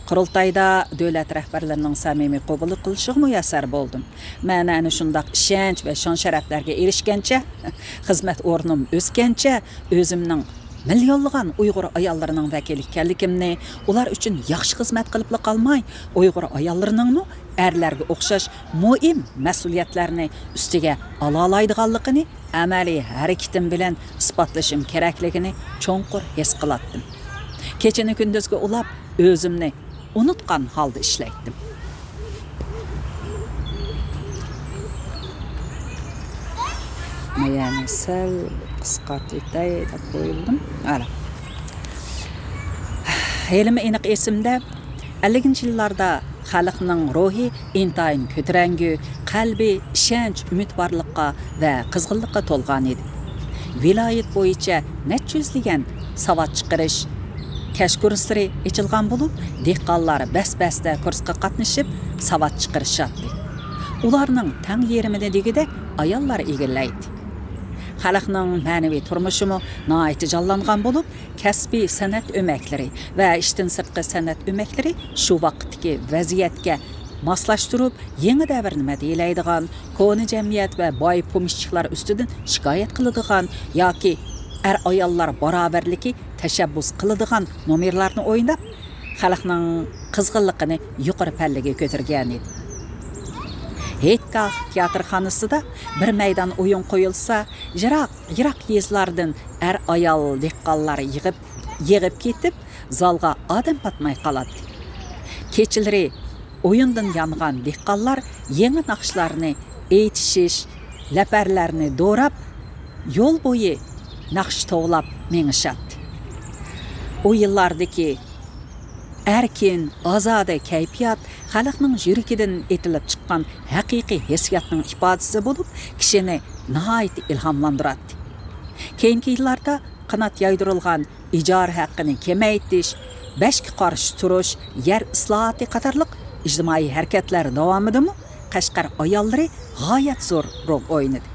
قۇرۇلتايدا دۆلەت رەھبەرلىرىنىڭ سەمىمىي قوبۇل قىلىشىغا مۇيەسسەر بولدۇم. مەن ئەنە شۇنداق ئىشەنچ ۋە شان-شەرەپلەرگە ئېرىشكەنچە، خىزمەت ئورنۇم ئۆسكەنچە، ئۆزۈمنىڭ مىليونلىغان ئۇيغۇر ئاياللىرىنىڭ ۋەكىلى ئىكەنلىكىمنى، ئۇلار ئۈچۈن ياخشى خىزمەت قىلىپلا قالماي، ئۇيغۇر ئاياللىرىنىڭمۇ ئەرلەرگە ئوخشاش مۇھىم مەسئۇلىيەتلەرنى ئۈستىگە ئالالايدىغانلىقىنى ئەمەلىي ھەرىكىتىم بىلەن ئىسپاتلىشىم كېرەكلىكىنى چوڭقۇر ھېس قىلاتتىم. كېچىنى كۈندۈزگە ئۇلاپ، ئۆزۈمنى ئۇنۇتقان ھالدا ئىشلەيتتىم. يەنى سەل قىسقارتىۋېتەي دەپ ئويلىدىم. ئانا. ھېلىمۇ ئېنىق ئېسىمدە، ئەللىكىنچى يىللاردا خەلقنىڭ روھى ئىنتايىن كۆتۈرەڭگۈ، قەلبى ئىشەنچ، ئۈمىدۋارلىققا ۋە قىزغىنلىققا تولغان ئىدى. ۋىلايەت بويىچە نەچچە يۈزلىگەن ساۋات چىقىرىش، كەچ كۇرسلىرى ئېچىلغان بولۇپ، دېھقانلار بەس-بەستە كۇرسقا قاتنىشىپ، ساۋات چىقىرىشاتتى. ئۇلارنىڭ تەڭ يېرىمىنى دېگۈدەك ئاياللار ئىگىلەيتتى. خەلقنىڭ مەنىۋى تۇرمۇشىمۇ ناھايىتى جانلانغان بولۇپ، كەسپىي سەنئەت ئۆمەكلىرى ۋە ئىشتىن سىرتقى سەنئەت ئۆمەكلىرى شۇ ۋاقىتتىكى ۋەزىيەتكە ماسلاشتۇرۇپ، يېڭى دەۋرنى مەدھىيەلەيدىغان، كونا جەمئىيەت ۋە باي پومېشچىكلار ئۈستىدىن شىكايەت قىلىدىغان ياكى ئەر-ئاياللار باراۋەرلىكى تەشەببۇس قىلىدىغان نومېرلارنى ئويناپ، خەلقنىڭ قىزغىنلىقىنى يۇقىرى پەللىگە كۆتۈرگەنىدى. ھېيتگاھ تىياتىرخانىسىدا بىر مەيدان ئويۇن قويۇلسا، يىراق، يىراق يېزىلاردىن ئەر-ئايال دېھقانلار يىغىپ، يىغىپ كېتىپ، زالغا ئادەم پاتماي قالاتتى. كېچىلىرى ئويۇندىن يانغان دېھقانلار يېڭى ناخشىلارنى ئېيتىشىش، لەپەرلەرنى دوراپ، يول بويى ناخشا توۋلاپ مېڭىشاتتى. ئۇ يىللاردىكى ئەركىن، ئازادە كەيپىيات خەلقنىڭ يۈرىكىدىن ئېتىلىپ چىققان ھەقىقىي ھېسسىياتنىڭ ئىپادىسى بولۇپ، كىشىنى ناھايىتى ئىلھاملاندۇراتتى. كېيىنكى يىللاردا قانات يايدۇرۇلغان ئىجارە ھەققىنى كېمەيتىش، بەشكە قارشى تۇرۇش، يەر ئىسلاھاتى قاتارلىق ئىجتىمائىي ھەرىكەتلەر داۋامىدىمۇ قەشقەر ئاياللىرى غايەت زور رول ئوينىدى.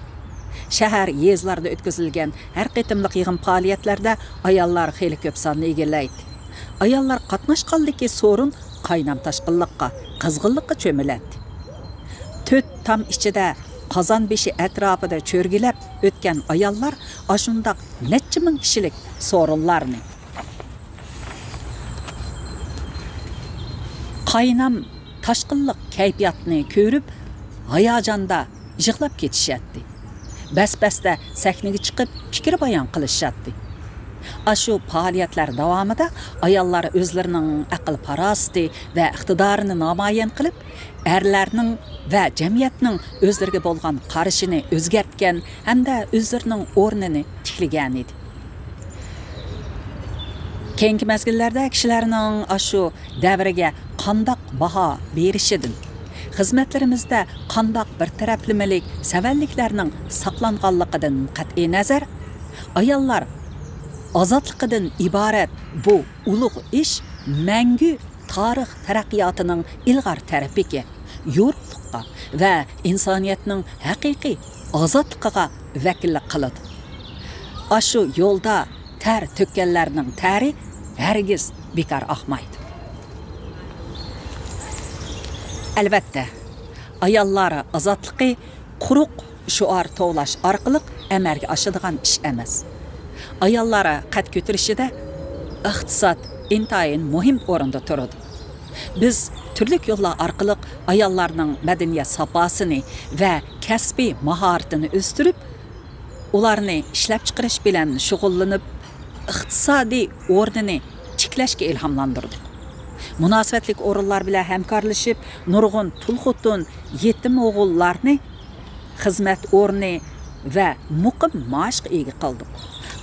شەھەر، يېزىلاردا ئۆتكۈزۈلگەن ھەر قېتىملىق يىغىن پائالىيەتلەردە ئاياللار خېلى كۆپ ساننى ئىگىلەيتتى. ئاياللار قاتناشقانلىكى سورۇن قاينام تاشقىنلىققا، قىزغىنلىققا چۆمۈلەتتى. تۆت تام ئىچىدە قازان بېشى ئەتراپىدا چۆرگىلەپ ئۆتكەن ئاياللار ئاشۇنداق نەچچە مىڭ كىشىلىك سورۇنلارنى، قاينام تاشقىنلىق كەيپىياتنى كۆرۈپ، ھاياجاندا يىغلاپ كېتىشەتتى. بەس-بەستە سەھنىگە چىقىپ، پىكىر بايان قىلىشاتتى. ئاشۇ پائالىيەتلەر داۋامىدا ئاياللار ئۆزلىرىنىڭ ئەقىل-پاراسىتى ۋە ئىقتىدارىنى نامايان قىلىپ، ئەرلەرنىڭ ۋە جەمئىيەتنىڭ ئۆزلىرىگە بولغان قارىشىنى ئۆزگەرتكەن ھەمدە ئۆزلىرىنىڭ ئورنىنى تىكلىگەنىدى. كېيىنكى مەزگىللەردە كىشىلەرنىڭ ئاشۇ دەۋرگە قانداق باھا بېرىشىدىن، خىزمەتلىرىمىزدە قانداق بىر تەرەپلىمىلىك سەۋەنلىكلەرنىڭ ساقلانغانلىقىدىن قەتئىينەزەر، ئاياللار ئازادلىقىدىن ئىبارەت بۇ ئۇلۇغ ئىش مەڭگۈ تارىخ تەرەققىياتىنىڭ ئىلغار تەرىپىگە، يورۇقلۇققا ۋە ئىنسانىيەتنىڭ ھەقىقىي ئازادلىقىغا ۋەكىللىك قىلىدۇ. ئاشۇ يولدا تەر تۆككەنلەرنىڭ تەرى ھەرگىز بىكار ئاقمايدۇ. ئەلۋەتتە، ئاياللار ئازادلىقى قۇرۇق شوئار توۋلاش ئارقىلىق ئەمەلگە ئاشىدىغان ئىش ئەمەس. ئاياللار قەد كۆتۈرۈشىدە ئىقتىساد ئىنتايىن مۇھىم ئورۇندا تۇرىدۇ. بىز تۈرلۈك يوللار ئارقىلىق ئاياللارنىڭ مەدەنىيەت ساپاسىنى ۋە كەسپىي ماھارىتىنى ئۆستۈرۈپ، ئۇلارنى ئىشلەپچىقىرىش بىلەن شۇغۇللىنىپ، ئىقتىسادىي ئورنىنى تىكلەشكە ئىلھاملاندۇردۇق. مۇناسىۋەتلىك ئورۇنلار بىلەن ھەمكارلىشىپ، نۇرغۇن تۇل خوتۇن، يېتىم ئوغۇللارنى خىزمەت ئورنى ۋە مۇقىم مائاشقا ئىگە قىلدۇق.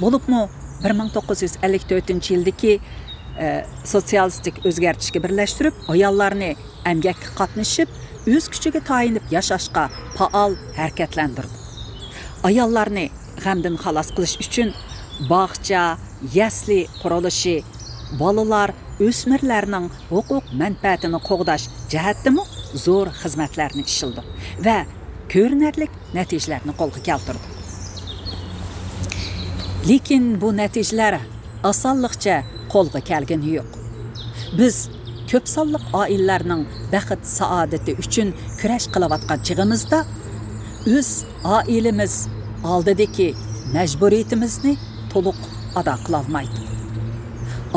بولۇپمۇ بىر مىڭ توققۇز يۈز ئەللىك تۆتىنچى يىلدىكى، ئە، سوتسىيالىستىك ئۆزگەرتىشكە بىرلەشتۈرۈپ، ئاياللارنى ئەمگەككە قاتنىشىپ، ئۆز كۈچىگە تايىنىپ ياشاشقا پائال ھەرىكەتلەندۈردۇق. ئاياللارنى غەمدىن خالاس قىلىش ئۈچۈن باغچە، يەسلى قۇرۇلۇشى، بالىلار، ئۆسمۈرلەرنىڭ ھوقۇق مەنپەئەتىنى قوغداش جەھەتتىمۇ زور خىزمەتلەرنى ئىشلىدۇق ۋە كۆرۈنەرلىك نەتىجىلەرنى قولغا كەلتۈردۇق. لېكىن بۇ نەتىجىلەر ئاسانلىقچە قولغا كەلگىنى يوق. بىز كۆپ سانلىق ئائىلىلەرنىڭ بەخت-سائادىتى ئۈچۈن كۈرەش قىلىۋاتقان چېغىمىزدا، ئۆز ئائىلىمىز ئالدىدىكى مەجبۇرىيىتىمىزنى تولۇق ئادا قىلالمايدۇ.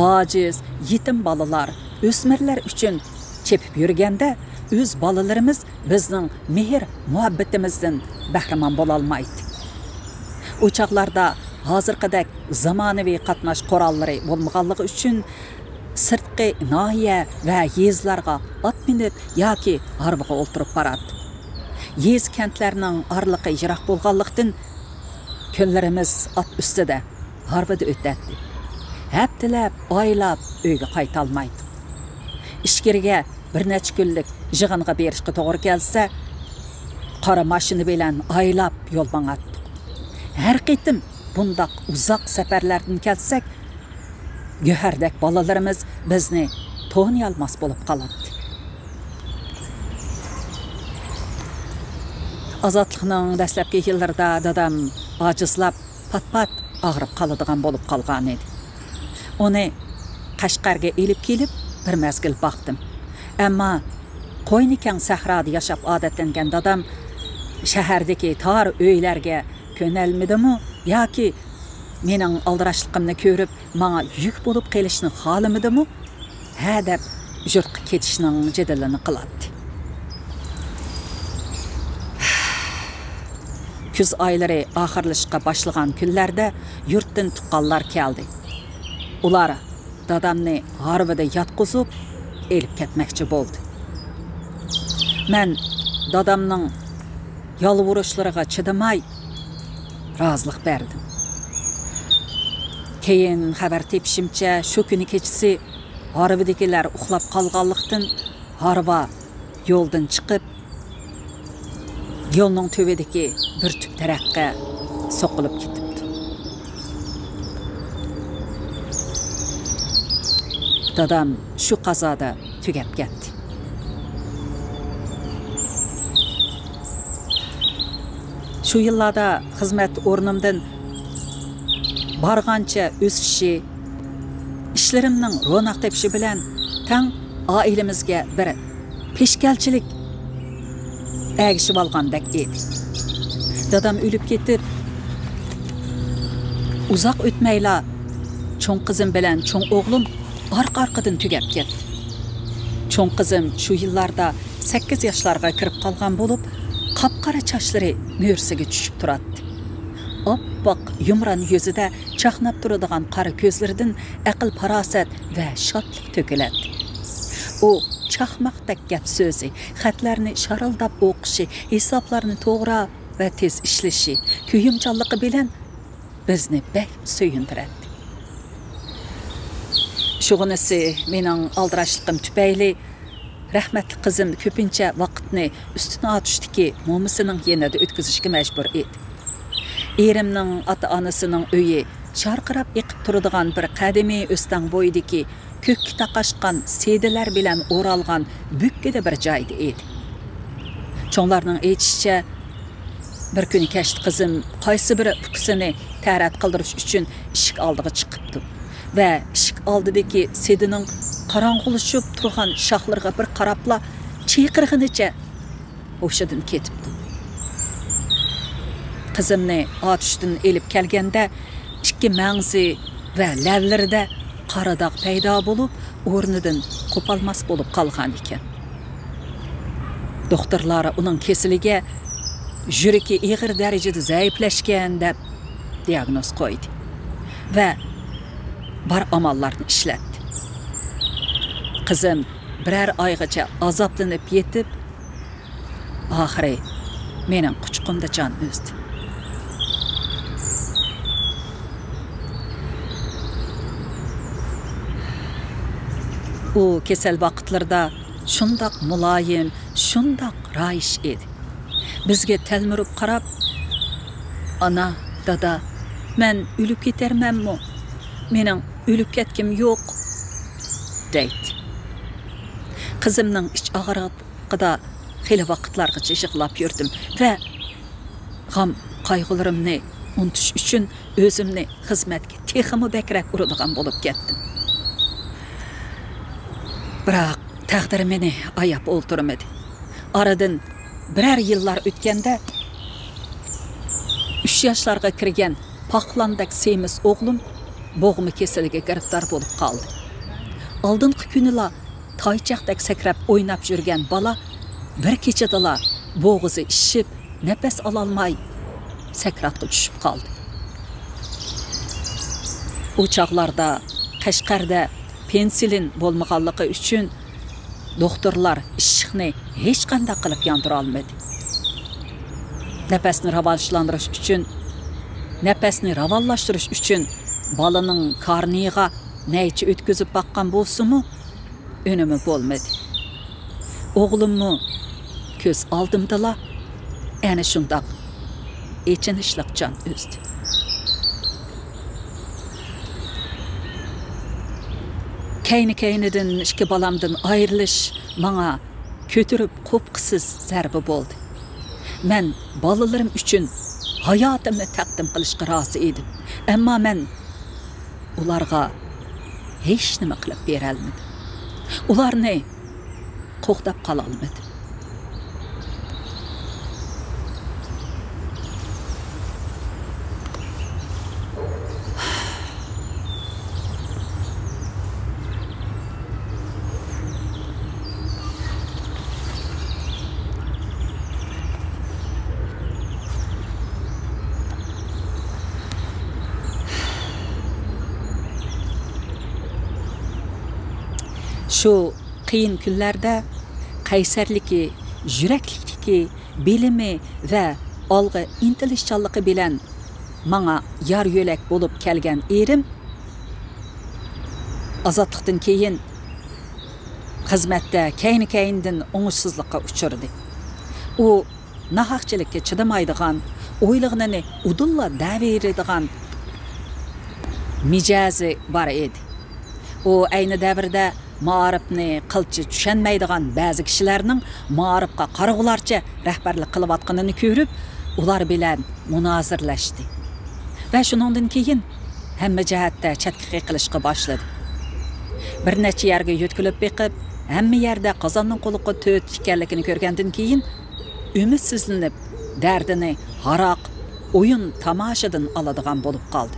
ئاجىز، يېتىم بالىلار، ئۆسمۈرلەر ئۈچۈن چېپىپ يۈرگەندە، ئۆز بالىلىرىمىز بىزنىڭ مېھىر-مۇھەببىتىمىزدىن بەھرىمەن بولالمايدۇ. ئۇ چاغلاردا ھازىرقىدەك زامانىۋى قاتناش قوراللىرى بولمىغانلىقى ئۈچۈن، سىرتقى ناھىيە ۋە يېزىلارغا ئات مىنىپ ياكى ھارۋىغا ئولتۇرۇپ باراتتۇق. يېزا-كەنتلەرنىڭ ئارىلىقى يىراق بولغانلىقتىن، كۈنلىرىمىز ئات ئۈستىدە، ھارۋىدا ئۆتەتتى. ھەپتىلەپ، ئايلاپ ئۆيگە قايتالمايتتۇق. ئىچكىرىگە بىر نەچچە كۈنلۈك يىغىنغا بېرىشقا توغرا كەلسە، قارا ماشىنا بىلەن ئايلاپ يول ماڭاتتۇق. ھەر قېتىم بۇنداق ئۇزاق سەپەرلەردىن كەلسەك، گۆھەردەك بالىلىرىمىز بىزنى تونۇيالماس بولۇپ قالاتتى. ئازادلىقنىڭ دەسلەپكى يىللىرىدا دادام ئاجىزلاپ، پات-پات ئاغرىپ قالىدىغان بولۇپ قالغانىدى. ئۇنى قەشقەرگە ئېلىپ كېلىپ، بىر مەزگىل باقتىم. ئەمما قوينى كەڭ سەھرادا ياشاپ ئادەتلەنگەن دادام شەھەردىكى تار ئۆيلەرگە كۆنەلمىدىمۇ ياكى مېنىڭ ئالدىراشلىقىمنى كۆرۈپ، ماڭا يۈك بولۇپ قېلىشنى خالىمىدىمۇ، ھە دەپ يۇرتقا كېتىشنىڭ جېدىلىنى قىلاتتى. كۈز ئايلىرى ئاخىرلىشىشقا باشلىغان كۈنلەردە يۇرتتىن تۇغقانلار كەلدى. ئۇلار دادامنى ھارۋىدا ياتقۇزۇپ، ئېلىپ كەتمەكچى بولدى. مەن دادامنىڭ يالۋۇرۇشلىرىغا چىدىماي، رازىلىق بەردىم. كېيىن خەۋەر تېپىشىمچە، شۇ كۈنى كېچىسى ھارۋىدىكىلەر ئۇخلاپ قالغانلىقتىن، ھارۋا يولدىن چىقىپ، يولنىڭ تۈۋىدىكى بىر تۈپ تەرەققە سوقۇلۇپ كېتىپتۇ. دادام شۇ قازادا تۈگەپ كەتتى. شۇ يىللاردا خىزمەت ئورنۇمدىن بارغانچە ئۆسۈشى، ئىشلىرىمنىڭ روناق تېپىشى بىلەن تەڭ ئائىلىمىزگە بىر پېشكەلچىلىك ئەگىشىۋالغاندەك ئىدى. دادام ئۆلۈپ كېتىپ، ئۇزاق ئۆتمەيلا چوڭ قىزىم بىلەن چوڭ ئوغلۇم ئارقا-ئارقىدىن تۈگەپ كەتتى. چوڭ قىزىم شۇ يىللاردا سەككىز ياشلارغا كىرىپ قالغان بولۇپ، قاپقارا چاچلىرى مۈرىسىگە چۈشۈپ تۇراتتى. ئاپئاق يۇمران يۈزىدە چاقناپ تۇرىدىغان قارا كۆزلىرىدىن ئەقىل-پاراسەت ۋە شادلىق تۆكۈلەتتى. ئۇ چاقماقتەك گەپ سۆزى، خەتلەرنى شارىلداپ ئوقۇشى، ھېسابلارنى توغرا ۋە تېز ئىشلىشى، كۆيۈمچانلىقى بىلەن بىزنى بەك سۆيۈندۈرەتتى. شۇغىنىسى، مېنىڭ ئالدىراشلىقىم تۈپەيلى رەھمەتلىك قىزىم كۆپىنچە ۋاقىتنى ئۈستۈن ئاتۇشتىكى مومىسىنىڭ يېنىدا ئۆتكۈزۈشكە مەجبۇر ئىدى. ئېرىمنىڭ ئاتا-ئانىسىنىڭ ئۆيى شارقىراپ ئېقىپ تۇرىدىغان بىر قەدىمىي ئۆستەڭ بويىدىكى كۆككە تاقاشقان سېدىلەر بىلەن ئورالغان بۆككىدە بىر جايدا ئىدى. چوڭلارنىڭ ئېيتىشىچە، بىر كۈنى كەچتە قىزىم قايسى بىر ئۇكىسىنى تەرەت قىلدۇرۇش ئۈچۈن ئىشىك ئالدىغا چىقىپتۇ ۋە ئىشىك ئالدىدىكى سېدىنىڭ قاراڭغۇلىشىپ تۇرغان شاخلىرىغا بىر قاراپلا چىرقىرىغىنىچە ھوشىدىن كېتىپتۇ. قىزىمنى ئاتۇشتىن ئېلىپ كەلگەندە، ئىككى مەڭزى ۋە لەۋلىرىدە قارا داغ پەيدا بولۇپ، ئورنىدىن قوپالماس بولۇپ قالغان ئىكەن. دوختۇرلار ئۇنىڭ كېسىلىگە يۈرىكى ئېغىر دەرىجىدە زەئىپلەشكەن دەپ دىياگنوز قويدى ۋە بار ئاماللارنى ئىشلەتتى. قىزىم بىرەر ئايغىچە ئازابلىنىپ يېتىپ، ئاخىرى مېنىڭ قۇچىقىمدا جان ئۈزدى. ئۇ كېسەل ۋاقىتلىرىدا شۇنداق مۇلايىم، شۇنداق رايىش ئىدى. بىزگە تەلمۈرۈپ قاراپ، «ئانا، دادا، مەن ئۆلۈپ كېتەرمەنمۇ؟ مېنىڭ ئۆلۈپ كەتكۈم يوق» دەيتتى. قىزىمنىڭ ئىچ ئاغرىقىدا خېلى ۋاقىتلارغىچە يىغلاپ يۈردۈم ۋە غەم قايغۇلىرىمنى ئۇنتۇش ئۈچۈن ئۆزۈمنى خىزمەتكە تېخىمۇ بەكرەك ئۇرىدىغان بولۇپ كەتتىم. بىراق تەقدىر مېنى ئاياپ ئولتۇرمىدى. ئارىدىن بىرەر يىللار ئۆتكەندە، ئۈچ ياشلارغا كىرگەن پاقلاندەك سېمىز ئوغلۇم بوغما كېسىلىگە گىرىپتار بولۇپ قالدى. ئالدىنقى كۈنىلا تايچاقتەك سەكرەپ ئويناپ يۈرگەن بالا بىر كېچىدىلا بوغۇزى ئىششىپ، نەپەس ئالالماي، سەكراتقا چۈشۈپ قالدى. ئۇ چاغلاردا قەشقەردە پېنسىلىن بولمىغانلىقى ئۈچۈن، دوختۇرلار ئىششىقنى ھېچقانداق قىلىپ ياندۇرالمىدى. نەپەسنى راۋاجلاندۇرۇش ئۈچۈن، نەپەسنى راۋانلاشتۇرۇش ئۈچۈن بالىنىڭ كارنىيىغا نەيچە ئۆتكۈزۈپ باققان بولسىمۇ، ئۈنۈمى بولمىدى. ئوغلۇممۇ كۆز ئالدىمدىلا ئەنە شۇنداق ئېچىنىشلىق جان ئۈزدى. كەينى-كەينىدىن ئىككى بالامدىن ئايرىلىش ماڭا كۆتۈرۈپ قوپقۇسىز زەربە بولدى. مەن بالىلىرىم ئۈچۈن ھاياتىمنى تەقدىم قىلىشقا رازى ئىدىم. ئەمما مەن ئۇلارغا ھېچنېمە قىلىپ بېرەلمىدىم. ئۇلارنى قوغداپ قالالمىدىم. شۇ قىيىن كۈنلەردە قەيسەرلىكى، يۈرەكلىكلىكى، بىلىمى ۋە ئالغا ئىنتىلىشچانلىقى بىلەن ماڭا يار-يۆلەك بولۇپ كەلگەن ئېرىم ئازادلىقتىن كېيىن خىزمەتتە كەينى-كەينىدىن ئوڭۇشسىزلىققا ئۇچرىدى. ئۇ ناھەقچىلىككە چىدىمايدىغان، ئويلىغىنىنى ئۇدۇللا دەۋېرىدىغان مىجەزى بار ئىدى. ئۇ ئەينى دەۋردە مائارىپنى قىلچە چۈشەنمەيدىغان بەزى كىشىلەرنىڭ مائارىپقا قارىغۇلارچە رەھبەرلىك قىلىۋاتقىنىنى كۆرۈپ، ئۇلار بىلەن مۇنازىرىلەشتى ۋە شۇنىڭدىن كېيىن ھەممە جەھەتتە چەتكە قېقىلىشقا باشلىدى. بىر نەچچە يەرگە يۆتكىلىپ بېقىپ، ھەممە يەردە قازاننىڭ قۇلىقى تۆت ئىكەنلىكىنى كۆرگەندىن كېيىن، ئۈمىدسىزلىنىپ، دەردىنى ھاراق، ئويۇن-تاماشىدىن ئالىدىغان بولۇپ قالدى.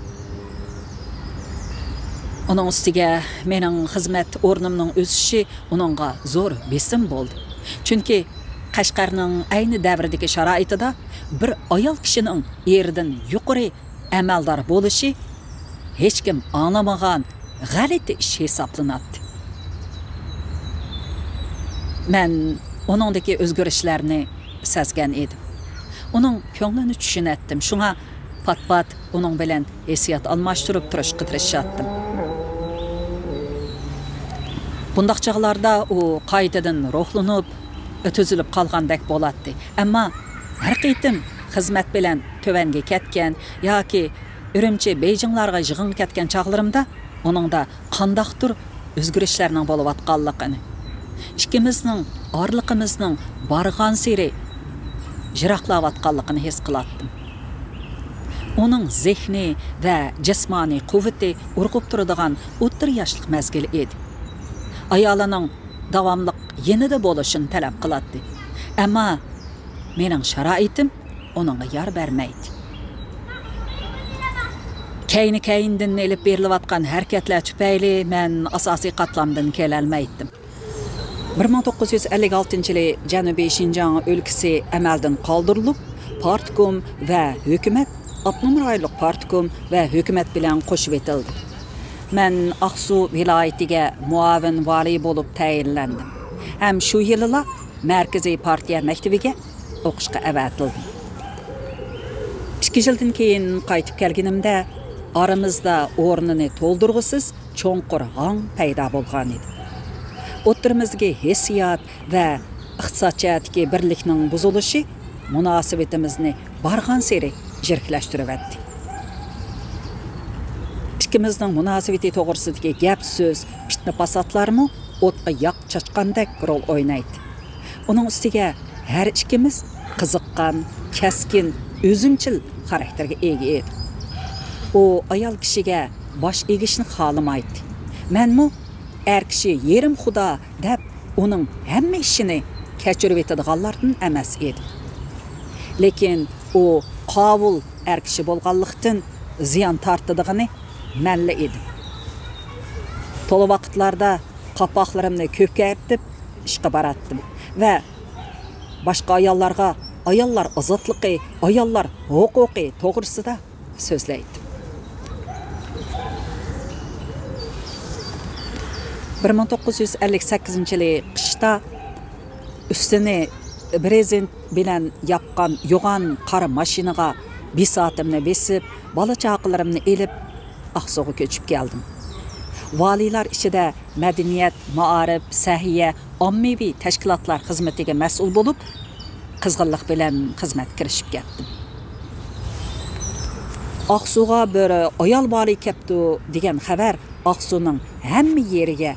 ئۇنىڭ ئۈستىگە مېنىڭ خىزمەت ئورنۇمنىڭ ئۆسۈشى ئۇنىڭغا زور بېسىم بولدى. چۈنكى قەشقەرنىڭ ئەينى دەۋردىكى شارائىتىدا بىر ئايال كىشىنىڭ ئېرىدىن يۇقىرى ئەمەلدار بولۇشى ھېچكىم ئاڭلىمىغان غەلىتە ئىش ھېسابلىناتتى. مەن ئۇنىڭدىكى ئۆزگىرىشلەرنى سەزگەن ئىدىم. ئۇنىڭ كۆڭلىنى چۈشىنەتتىم، شۇڭا پات-پات ئۇنىڭ بىلەن ھېسسىيات ئالماشتۇرۇپ تۇرۇشقا تىرىشاتتىم. بۇنداق چاغلاردا ئۇ قايتىدىن روھلىنىپ، تۈزۈلۈپ قالغاندەك بولاتتى. ئەمما ھەر قېتىم خىزمەت بىلەن تۆۋەنگە كەتكەن ياكى ئۈرۈمچى، بېيجىڭلارغا يىغىنغا كەتكەن چاغلىرىمدا ئۇنىڭدا قانداقتۇر ئۆزگىرىشلەرنىڭ بولۇۋاتقانلىقىنى، ئىككىمىزنىڭ ئارىلىقىمىزنىڭ بارغانسېرى يىراقلاۋاتقانلىقىنى ھېس قىلاتتىم. ئۇنىڭ زېھنىي ۋە جىسمانىي قۇۋۋىتى ئۇرغۇپ تۇرىدىغان ئوتتۇرا ياشلىق مەزگىلى ئىدى. ئايالىنىڭ داۋاملىق يېنىدا بولۇشىنى تەلەپ قىلاتتى. ئەمما مېنىڭ شارائىتىم ئۇنىڭغا يار بەرمەيتتى. كەينى-كەينىدىن ئېلىپ بېرىلىۋاتقان ھەرىكەتلەر تۈپەيلى مەن ئاساسىي قاتلامدىن كېلەلمەيتتىم. بىر مىڭ توققۇز يۈز ئەللىك ئالتىنچى يىلى جەنۇبىي شىنجاڭ ئۆلكىسى ئەمەلدىن قالدۇرۇلۇپ، پارتكوم ۋە ھۆكۈمەت، ئاپتونوم رايونلۇق پارتكوم ۋە ھۆكۈمەت بىلەن قوشۇۋېتىلدى. مەن ئاقسۇ ۋىلايىتىگە مۇئاۋىن ۋالىي بولۇپ تەيىنلەندىم ھەم شۇ يىلىلا مەركىزىي پارتىيە مەكتىۋىگە ئوقۇشقا ئەۋەتىلدىم. ئىككى يىلدىن كېيىن قايتىپ كەلگىنىمدە، ئارىمىزدا ئورنىنى تولدۇرغۇسىز چوڭقۇر ھاڭ پەيدا بولغانىدى. ئوتتۇرىمىزدىكى ھېسسىيات ۋە ئىقتىساد جەھەتتىكى بىرلىكنىڭ بۇزۇلۇشى مۇناسىۋىتىمىزنى بارغانسېرى جىرىكلەشتۈرۈۋەتتى. ئىككىمىزنىڭ مۇناسىۋىتى توغرىسىدىكى گەپ-سۆز، پىتنە-پاساتلارمۇ ئوتقا ياغ چاچقاندەك رول ئوينايتتى. ئۇنىڭ ئۈستىگە ھەر ئىككىمىز قىزىققان، كەسكىن، ئۆزۈمچىل خاراكتېرگە ئىگە ئىدۇق. ئۇ ئايال كىشىگە باش ئېگىشنى خالىمايتتى. مەنمۇ ئەر كىشى يېرىم خۇدا دەپ ئۇنىڭ ھەممە ئىشىنى كەچۈرۈۋېتىدىغانلاردىن ئەمەس ئىدىم. لېكىن ئۇ قاۋۇل ئەر كىشى بولغانلىقتىن زىيان تارتىدىغىنى مەنلا ئىدىم. تولا ۋاقىتلاردا قاپاقلىرىمنى كۆكەرتىپ ئىشقا باراتتىم ۋە باشقا ئاياللارغا ئاياللار ئازادلىقى، ئاياللار ھوقۇقى توغرىسىدا سۆزلەيتتىم. بىر مىڭ توققۇز يۈز ئەللىك سەككىزىنچى يىلى قىشتا ئۈستىنى برېزېنت بىلەن ياپقان يوغان قارا ماشىنىغا بىساتىمنى بېسىپ، بالا-چاقىلىرىمنى ئېلىپ، ئاقسۇغا كۆچۈپ كەلدىم. ۋالىيلار ئىچىدە مەدەنىيەت، مائارىپ، سەھىيە، ئاممىۋى تەشكىلاتلار خىزمىتىگە مەسئۇل بولۇپ، قىزغىنلىق بىلەن خىزمەتكە كىرىشىپ كەتتىم. «ئاقسۇغا بىر ئايال ۋالىي كەپتۇ» دېگەن خەۋەر ئاقسۇنىڭ ھەممە يېرىگە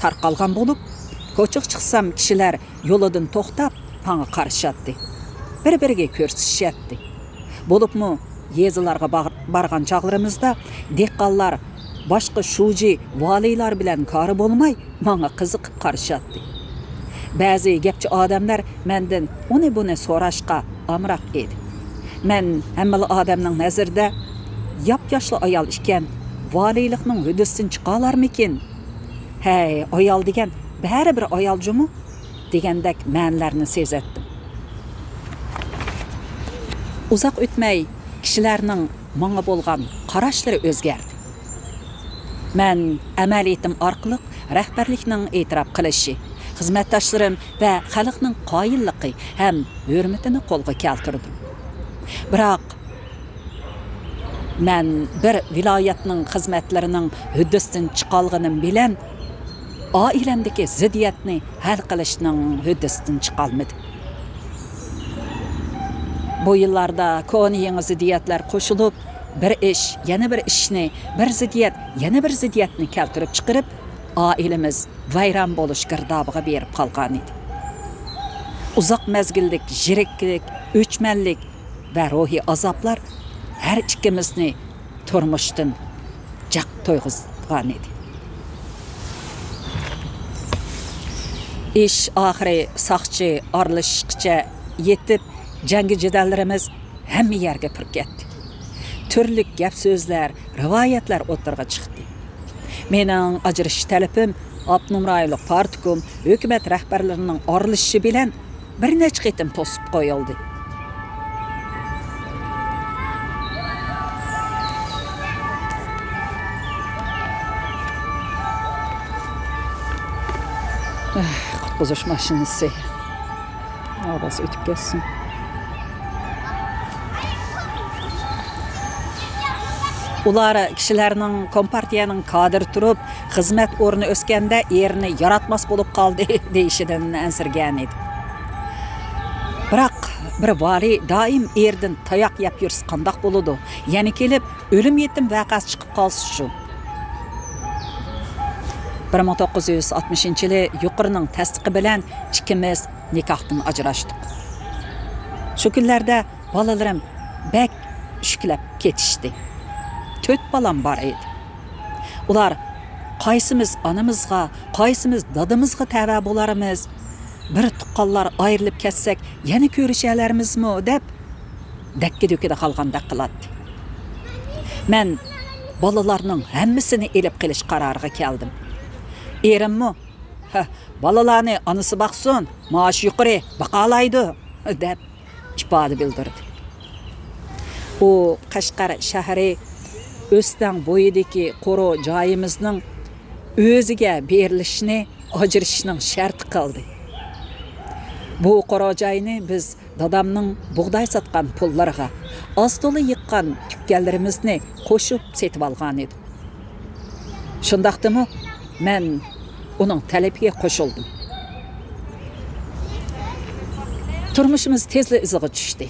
تارقالغان بولۇپ، كوچىغا چىقسام، كىشىلەر يولىدىن توختاپ، ماڭا قارىشاتتى. بىر-بىرىگە كۆرسىتىشەتتى. بولۇپمۇ يېزىلارغا باغ-، بارغان چاغلىرىمىزدا دېھقانلار باشقا شۇجى، ۋالىيلار بىلەن كارى بولماي، ماڭا قىزىقىپ قارىشاتتى. بەزى گەپچى ئادەملەر مەندىن ئۇنى-بۇنى سوراشقا ئامراق ئىدى. مەن ھەممىلا ئادەمنىڭ نەزىرىدە ياپياشلا ئايال ئىكەن، ۋالىيلىقنىڭ ھۆددىسىدىن چىقالارمىكىن؟ «ھەي، ئايال دېگەن بەرىبىر ئايال جۇمۇ» دېگەندەك مەنىلەرنى سېزەتتىم. ئۇزاق ئۆتمەي كىشىلەرنىڭ ماڭا بولغان قاراشلىرى ئۆزگەردى. مەن ئەمەلىيىتىم ئارقىلىق رەھبەرلىكنىڭ ئېتىراپ قىلىشى، خىزمەتداشلىرىم ۋە خەلقنىڭ قايىللىقى ھەم ھۆرمىتىنى قولغا كەلتۈردۈم. بىراق، مەن بىر ۋىلايەتنىڭ خىزمەتلىرىنىڭ ھۆددىسىدىن چىقالغىنىم بىلەن، ئائىلەمدىكى زىددىيەتنى ھەل قىلىشنىڭ ھۆددىسىدىن چىقالمىدىم. بۇ يىللاردا كونا-يېڭى زىددىيەتلەر قوشۇلۇپ، بىر ئىش يەنە بىر ئىشنى، بىر زىددىيەت يەنە بىر زىددىيەتنى كەلتۈرۈپ چىقىرىپ، ئائىلىمىز ۋەيران بولۇش گىردابىغا بېرىپ قالغانىدى. ئۇزاق مەزگىللىك يىرىكلىك، ئۆچمەنلىك ۋە روھىي ئازابلار ھەر ئىككىمىزنى تۇرمۇشتىن جىق تويغۇزغانىدى. ئىش ئاخىرى ساقچى ئارىلىشىشقىچە يېتىپ، جەڭگى جېدەللىرىمىز ھەممە يەرگە پۈركەتتى. تۈرلۈك گەپ-سۆزلەر، رىۋايەتلەر ئوتتۇرىغا چىقتى. مېنىڭ ئاجرىشىش تەلىپىم ئاپتونوم رايونلۇق پارتكوم، ھۆكۈمەت رەھبەرلىرىنىڭ ئارىلىشىشى بىلەن بىر نەچچە قېتىم توسۇپ قويۇلدى. ئاھ، قۇتقۇزۇش ماشىنىسى ئاۋاز ئۆتۈپ كەتسۇن. ئۇلار كىشىلەرنىڭ كومپارتىيەنىڭ كادىرى تۇرۇپ، خىزمەت ئورنى ئۆسكەندە ئېرىنى ياراتماس بولۇپ قالدى دېيىشىدىن ئەنسىرىگەنىدى. بىراق، بىر ۋالىي دائىم ئېرىدىن تاياق يەپ يۈرسە قانداق بولىدۇ؟ يەنە كېلىپ ئۆلۈم يېتىم ۋەقەسى چىقىپ قالسىچۇ؟ بىر مىڭ توققۇز يۈز ئاتمىشىنچى يىلى يۇقىرىنىڭ تەستىقى بىلەن ئىككىمىز نىكاھتىن ئاجراشتۇق. شۇ كۈنلەردە بالىلىرىم بەك ئۈشكۈلەپ كېتىشتى. تۆت بالام بار ئىدى. ئۇلار: «قايسىمىز ئانىمىزغا، قايسىمىز دادىمىزغا تەۋە بولارمىز؟ بىر تۇغقانلار ئايرىلىپ كەتسەك، يەنە كۆرۈشەلەرمىزمۇ؟» دەپ، دەككە-دۈككىدە قالغاندەك قىلاتتى. مەن بالىلارنىڭ ھەممىسىنى ئېلىپ قېلىش قارارىغا كەلدىم. ئېرىممۇ: «ھە، بالىلارنى ئانىسى باقسۇن، مائاش يۇقىرى، باقالايدۇ» دەپ ئىپادە بىلدۈردى. ئۇ قەشقەر شەھىرى ئۆستەڭ بويىدىكى قورۇ جايىمىزنىڭ ئۆزىگە بېرىلىشىنى ئاجرىشىشنىڭ شەرتى قىلدى. بۇ قورۇ جاينى بىز دادامنىڭ بۇغداي ساتقان پۇللىرىغا، ئاز-تولا يىغقان تۈككەنلىرىمىزنى قوشۇپ سېتىۋالغانىدۇق. شۇنداقتىمۇ مەن ئۇنىڭ تەلىپىگە قوشۇلدۇم. تۇرمۇشىمىز تېزلا ئىزىغا چۈشتى.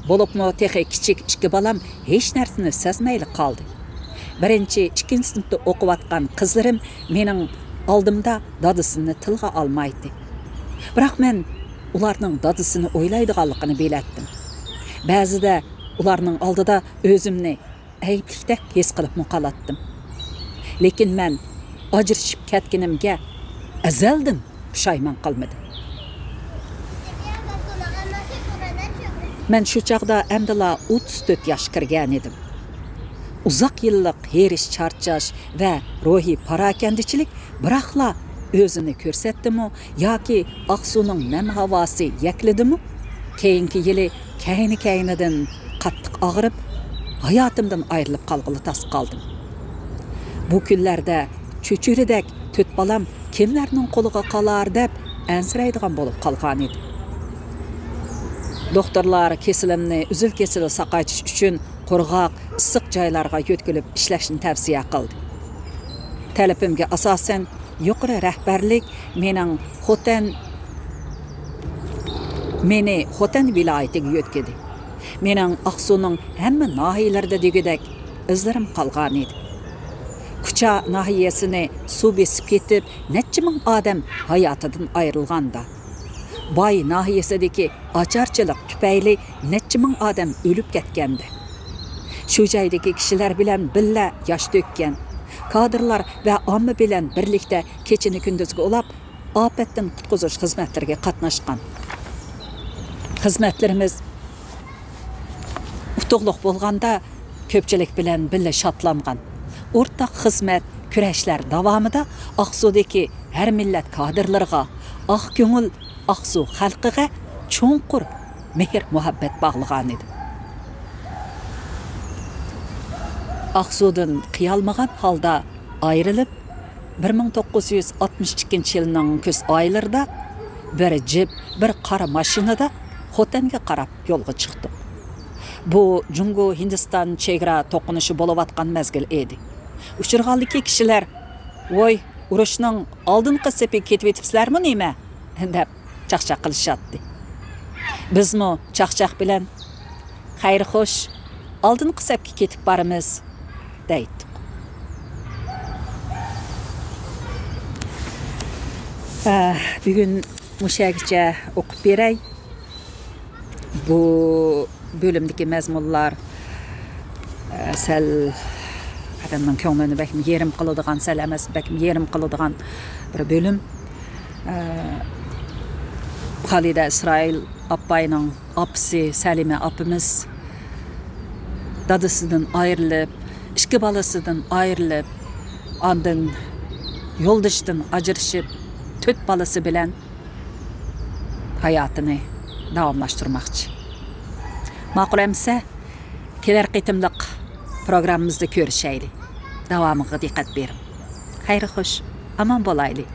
بولۇپمۇ تېخى كىچىك ئىككى بالام ھېچ نەرسىنى سەزمەيلا قالدى. بىرىنچى، ئىككىنچى سىنىپتا ئوقۇۋاتقان قىزلىرىم مېنىڭ ئالدىمدا دادىسىنى تىلغا ئالمايتتى. بىراق مەن ئۇلارنىڭ دادىسىنى ئويلايدىغانلىقىنى بىلەتتىم. بەزىدە ئۇلارنىڭ ئالدىدا ئۆزۈمنى ئەيىبلىكتەك ھېس قىلىپمۇ قالاتتىم. لېكىن مەن ئاجرىشىپ كەتكىنىمگە ئەزەلدىن پۇشايمان قىلمىدىم. مەن شۇ چاغدا ئەمدىلا ئوتتۇز تۆت ياشقا كىرگەنىدىم. ئۇزاق يىللىق ھېرىس، چارچاش ۋە روھىي پاراكەندىچىلىك بىراقلا ئۆزىنى كۆرسەتتىمۇ ياكى ئاقسۇنىڭ نەم ھاۋاسى يەكلىدىمۇ، كېيىنكى يىلى كەينى-كەينىدىن قاتتىق ئاغرىپ، ھاياتىمدىن ئايرىلىپ قالغىلى تاس قالدىم. بۇ كۈنلەردە چۆچۈرىدەك تۆت بالام كىملەرنىڭ قولىغا قالار دەپ ئەنسىرەيدىغان بولۇپ قالغانىدىم. دوختۇرلار كېسىلىمنى ئۈزۈل-كېسىل ساقايتىش ئۈچۈن قۇرغاق، ئىسسىق جايلارغا يۆتكىلىپ ئىشلەشنى تەۋسىيە قىلدى. تەلىپىمگە ئاساسەن، يۇقىرى رەھبەرلىك مېنىڭ خوتەن، مېنى خوتەن ۋىلايىتىگە يۆتكىدى. مېنىڭ ئاقسۇنىڭ ھەممە ناھىيەلىرىدە دېگۈدەك ئىزلىرىم قالغانىدى. كۇچا ناھىيەسىنى سۇ بېسىپ كېتىپ، نەچچە مىڭ ئادەم ھاياتىدىن ئايرىلغاندا، باي ناھىيەسىدىكى ئاچارچىلىق تۈپەيلى نەچچە مىڭ ئادەم ئۆلۈپ كەتكەندە، شۇ جايدىكى كىشىلەر بىلەن بىللە ياش تۆككەن، كادىرلار ۋە ئامما بىلەن بىرلىكتە كېچىنى كۈندۈزگە ئۇلاپ، ئاپەتتىن قۇتقۇزۇش خىزمەتلىرىگە قاتناشقان. خىزمەتلىرىمىز ئۇتۇقلۇق بولغاندا، كۆپچىلىك بىلەن بىللە شادلانغان. ئورتاق خىزمەت، كۈرەشلەر داۋامىدا ئاقسۇدىكى ھەر مىللەت كادىرلىرىغا، ئاق كۆڭۈل ئاقسۇ خەلقىگە چوڭقۇر مېھىر-مۇھەببەت باغلىغانىدى. ئاقسۇدىن قىيالمىغان ھالدا ئايرىلىپ، بىر مىڭ توققۇز يۈز ئاتمىش ئىككىنچى يىلنىڭ كۈز ئايلىرىدا بىر جىپ، بىر قارا ماشىنىدا خوتەنگە قاراپ يولغا چىقتۇق. بۇ جۇڭگو-ھىندىستان چېگرا توقۇنۇشى بولۇۋاتقان مەزگىل ئىدى. ئۇچرىغانلىكى كىشىلەر، «ۋوي، ئۇرۇشنىڭ ئالدىنقى سېپىگە كېتىۋېتىپسىلەرمۇ نېمە؟» دەپ چاقچاق قىلىشاتتى. بىزمۇ چاقچاق بىلەن، «خەير خوش، ئالدىنقى سەپكە كېتىپ بارىمىز» دەيتتۇق. ئە، بۈگۈن مۇشۇ يەرگىچە ئوقۇپ بېرەي. بۇ بۆلۈمدىكى مەزمۇنلار، ئە، سەل ئادەمنىڭ كۆڭلىنى بەكمۇ يېرىم قىلىدىغان، سەل ئەمەس، بەكمۇ يېرىم قىلىدىغان بىر بۆلۈم. ئە، خالىدە ئىسرائىل ئاپاينىڭ ئاپىسى سەلىمە ئاپىمىز دادىسىدىن ئايرىلىپ، ئىككى بالىسىدىن ئايرىلىپ، ئاندىن يولدىشىدىن ئاجرىشىپ، تۆت بالىسى بىلەن ھاياتىنى داۋاملاشتۇرماقچى. ماقۇل ئەمىسە، كېلەر قېتىملىق پروگراممىمىزدا كۆرۈشەيلى. داۋامىغا دىققەت بېرىڭ. خەير خوش، ئامان بولايلى.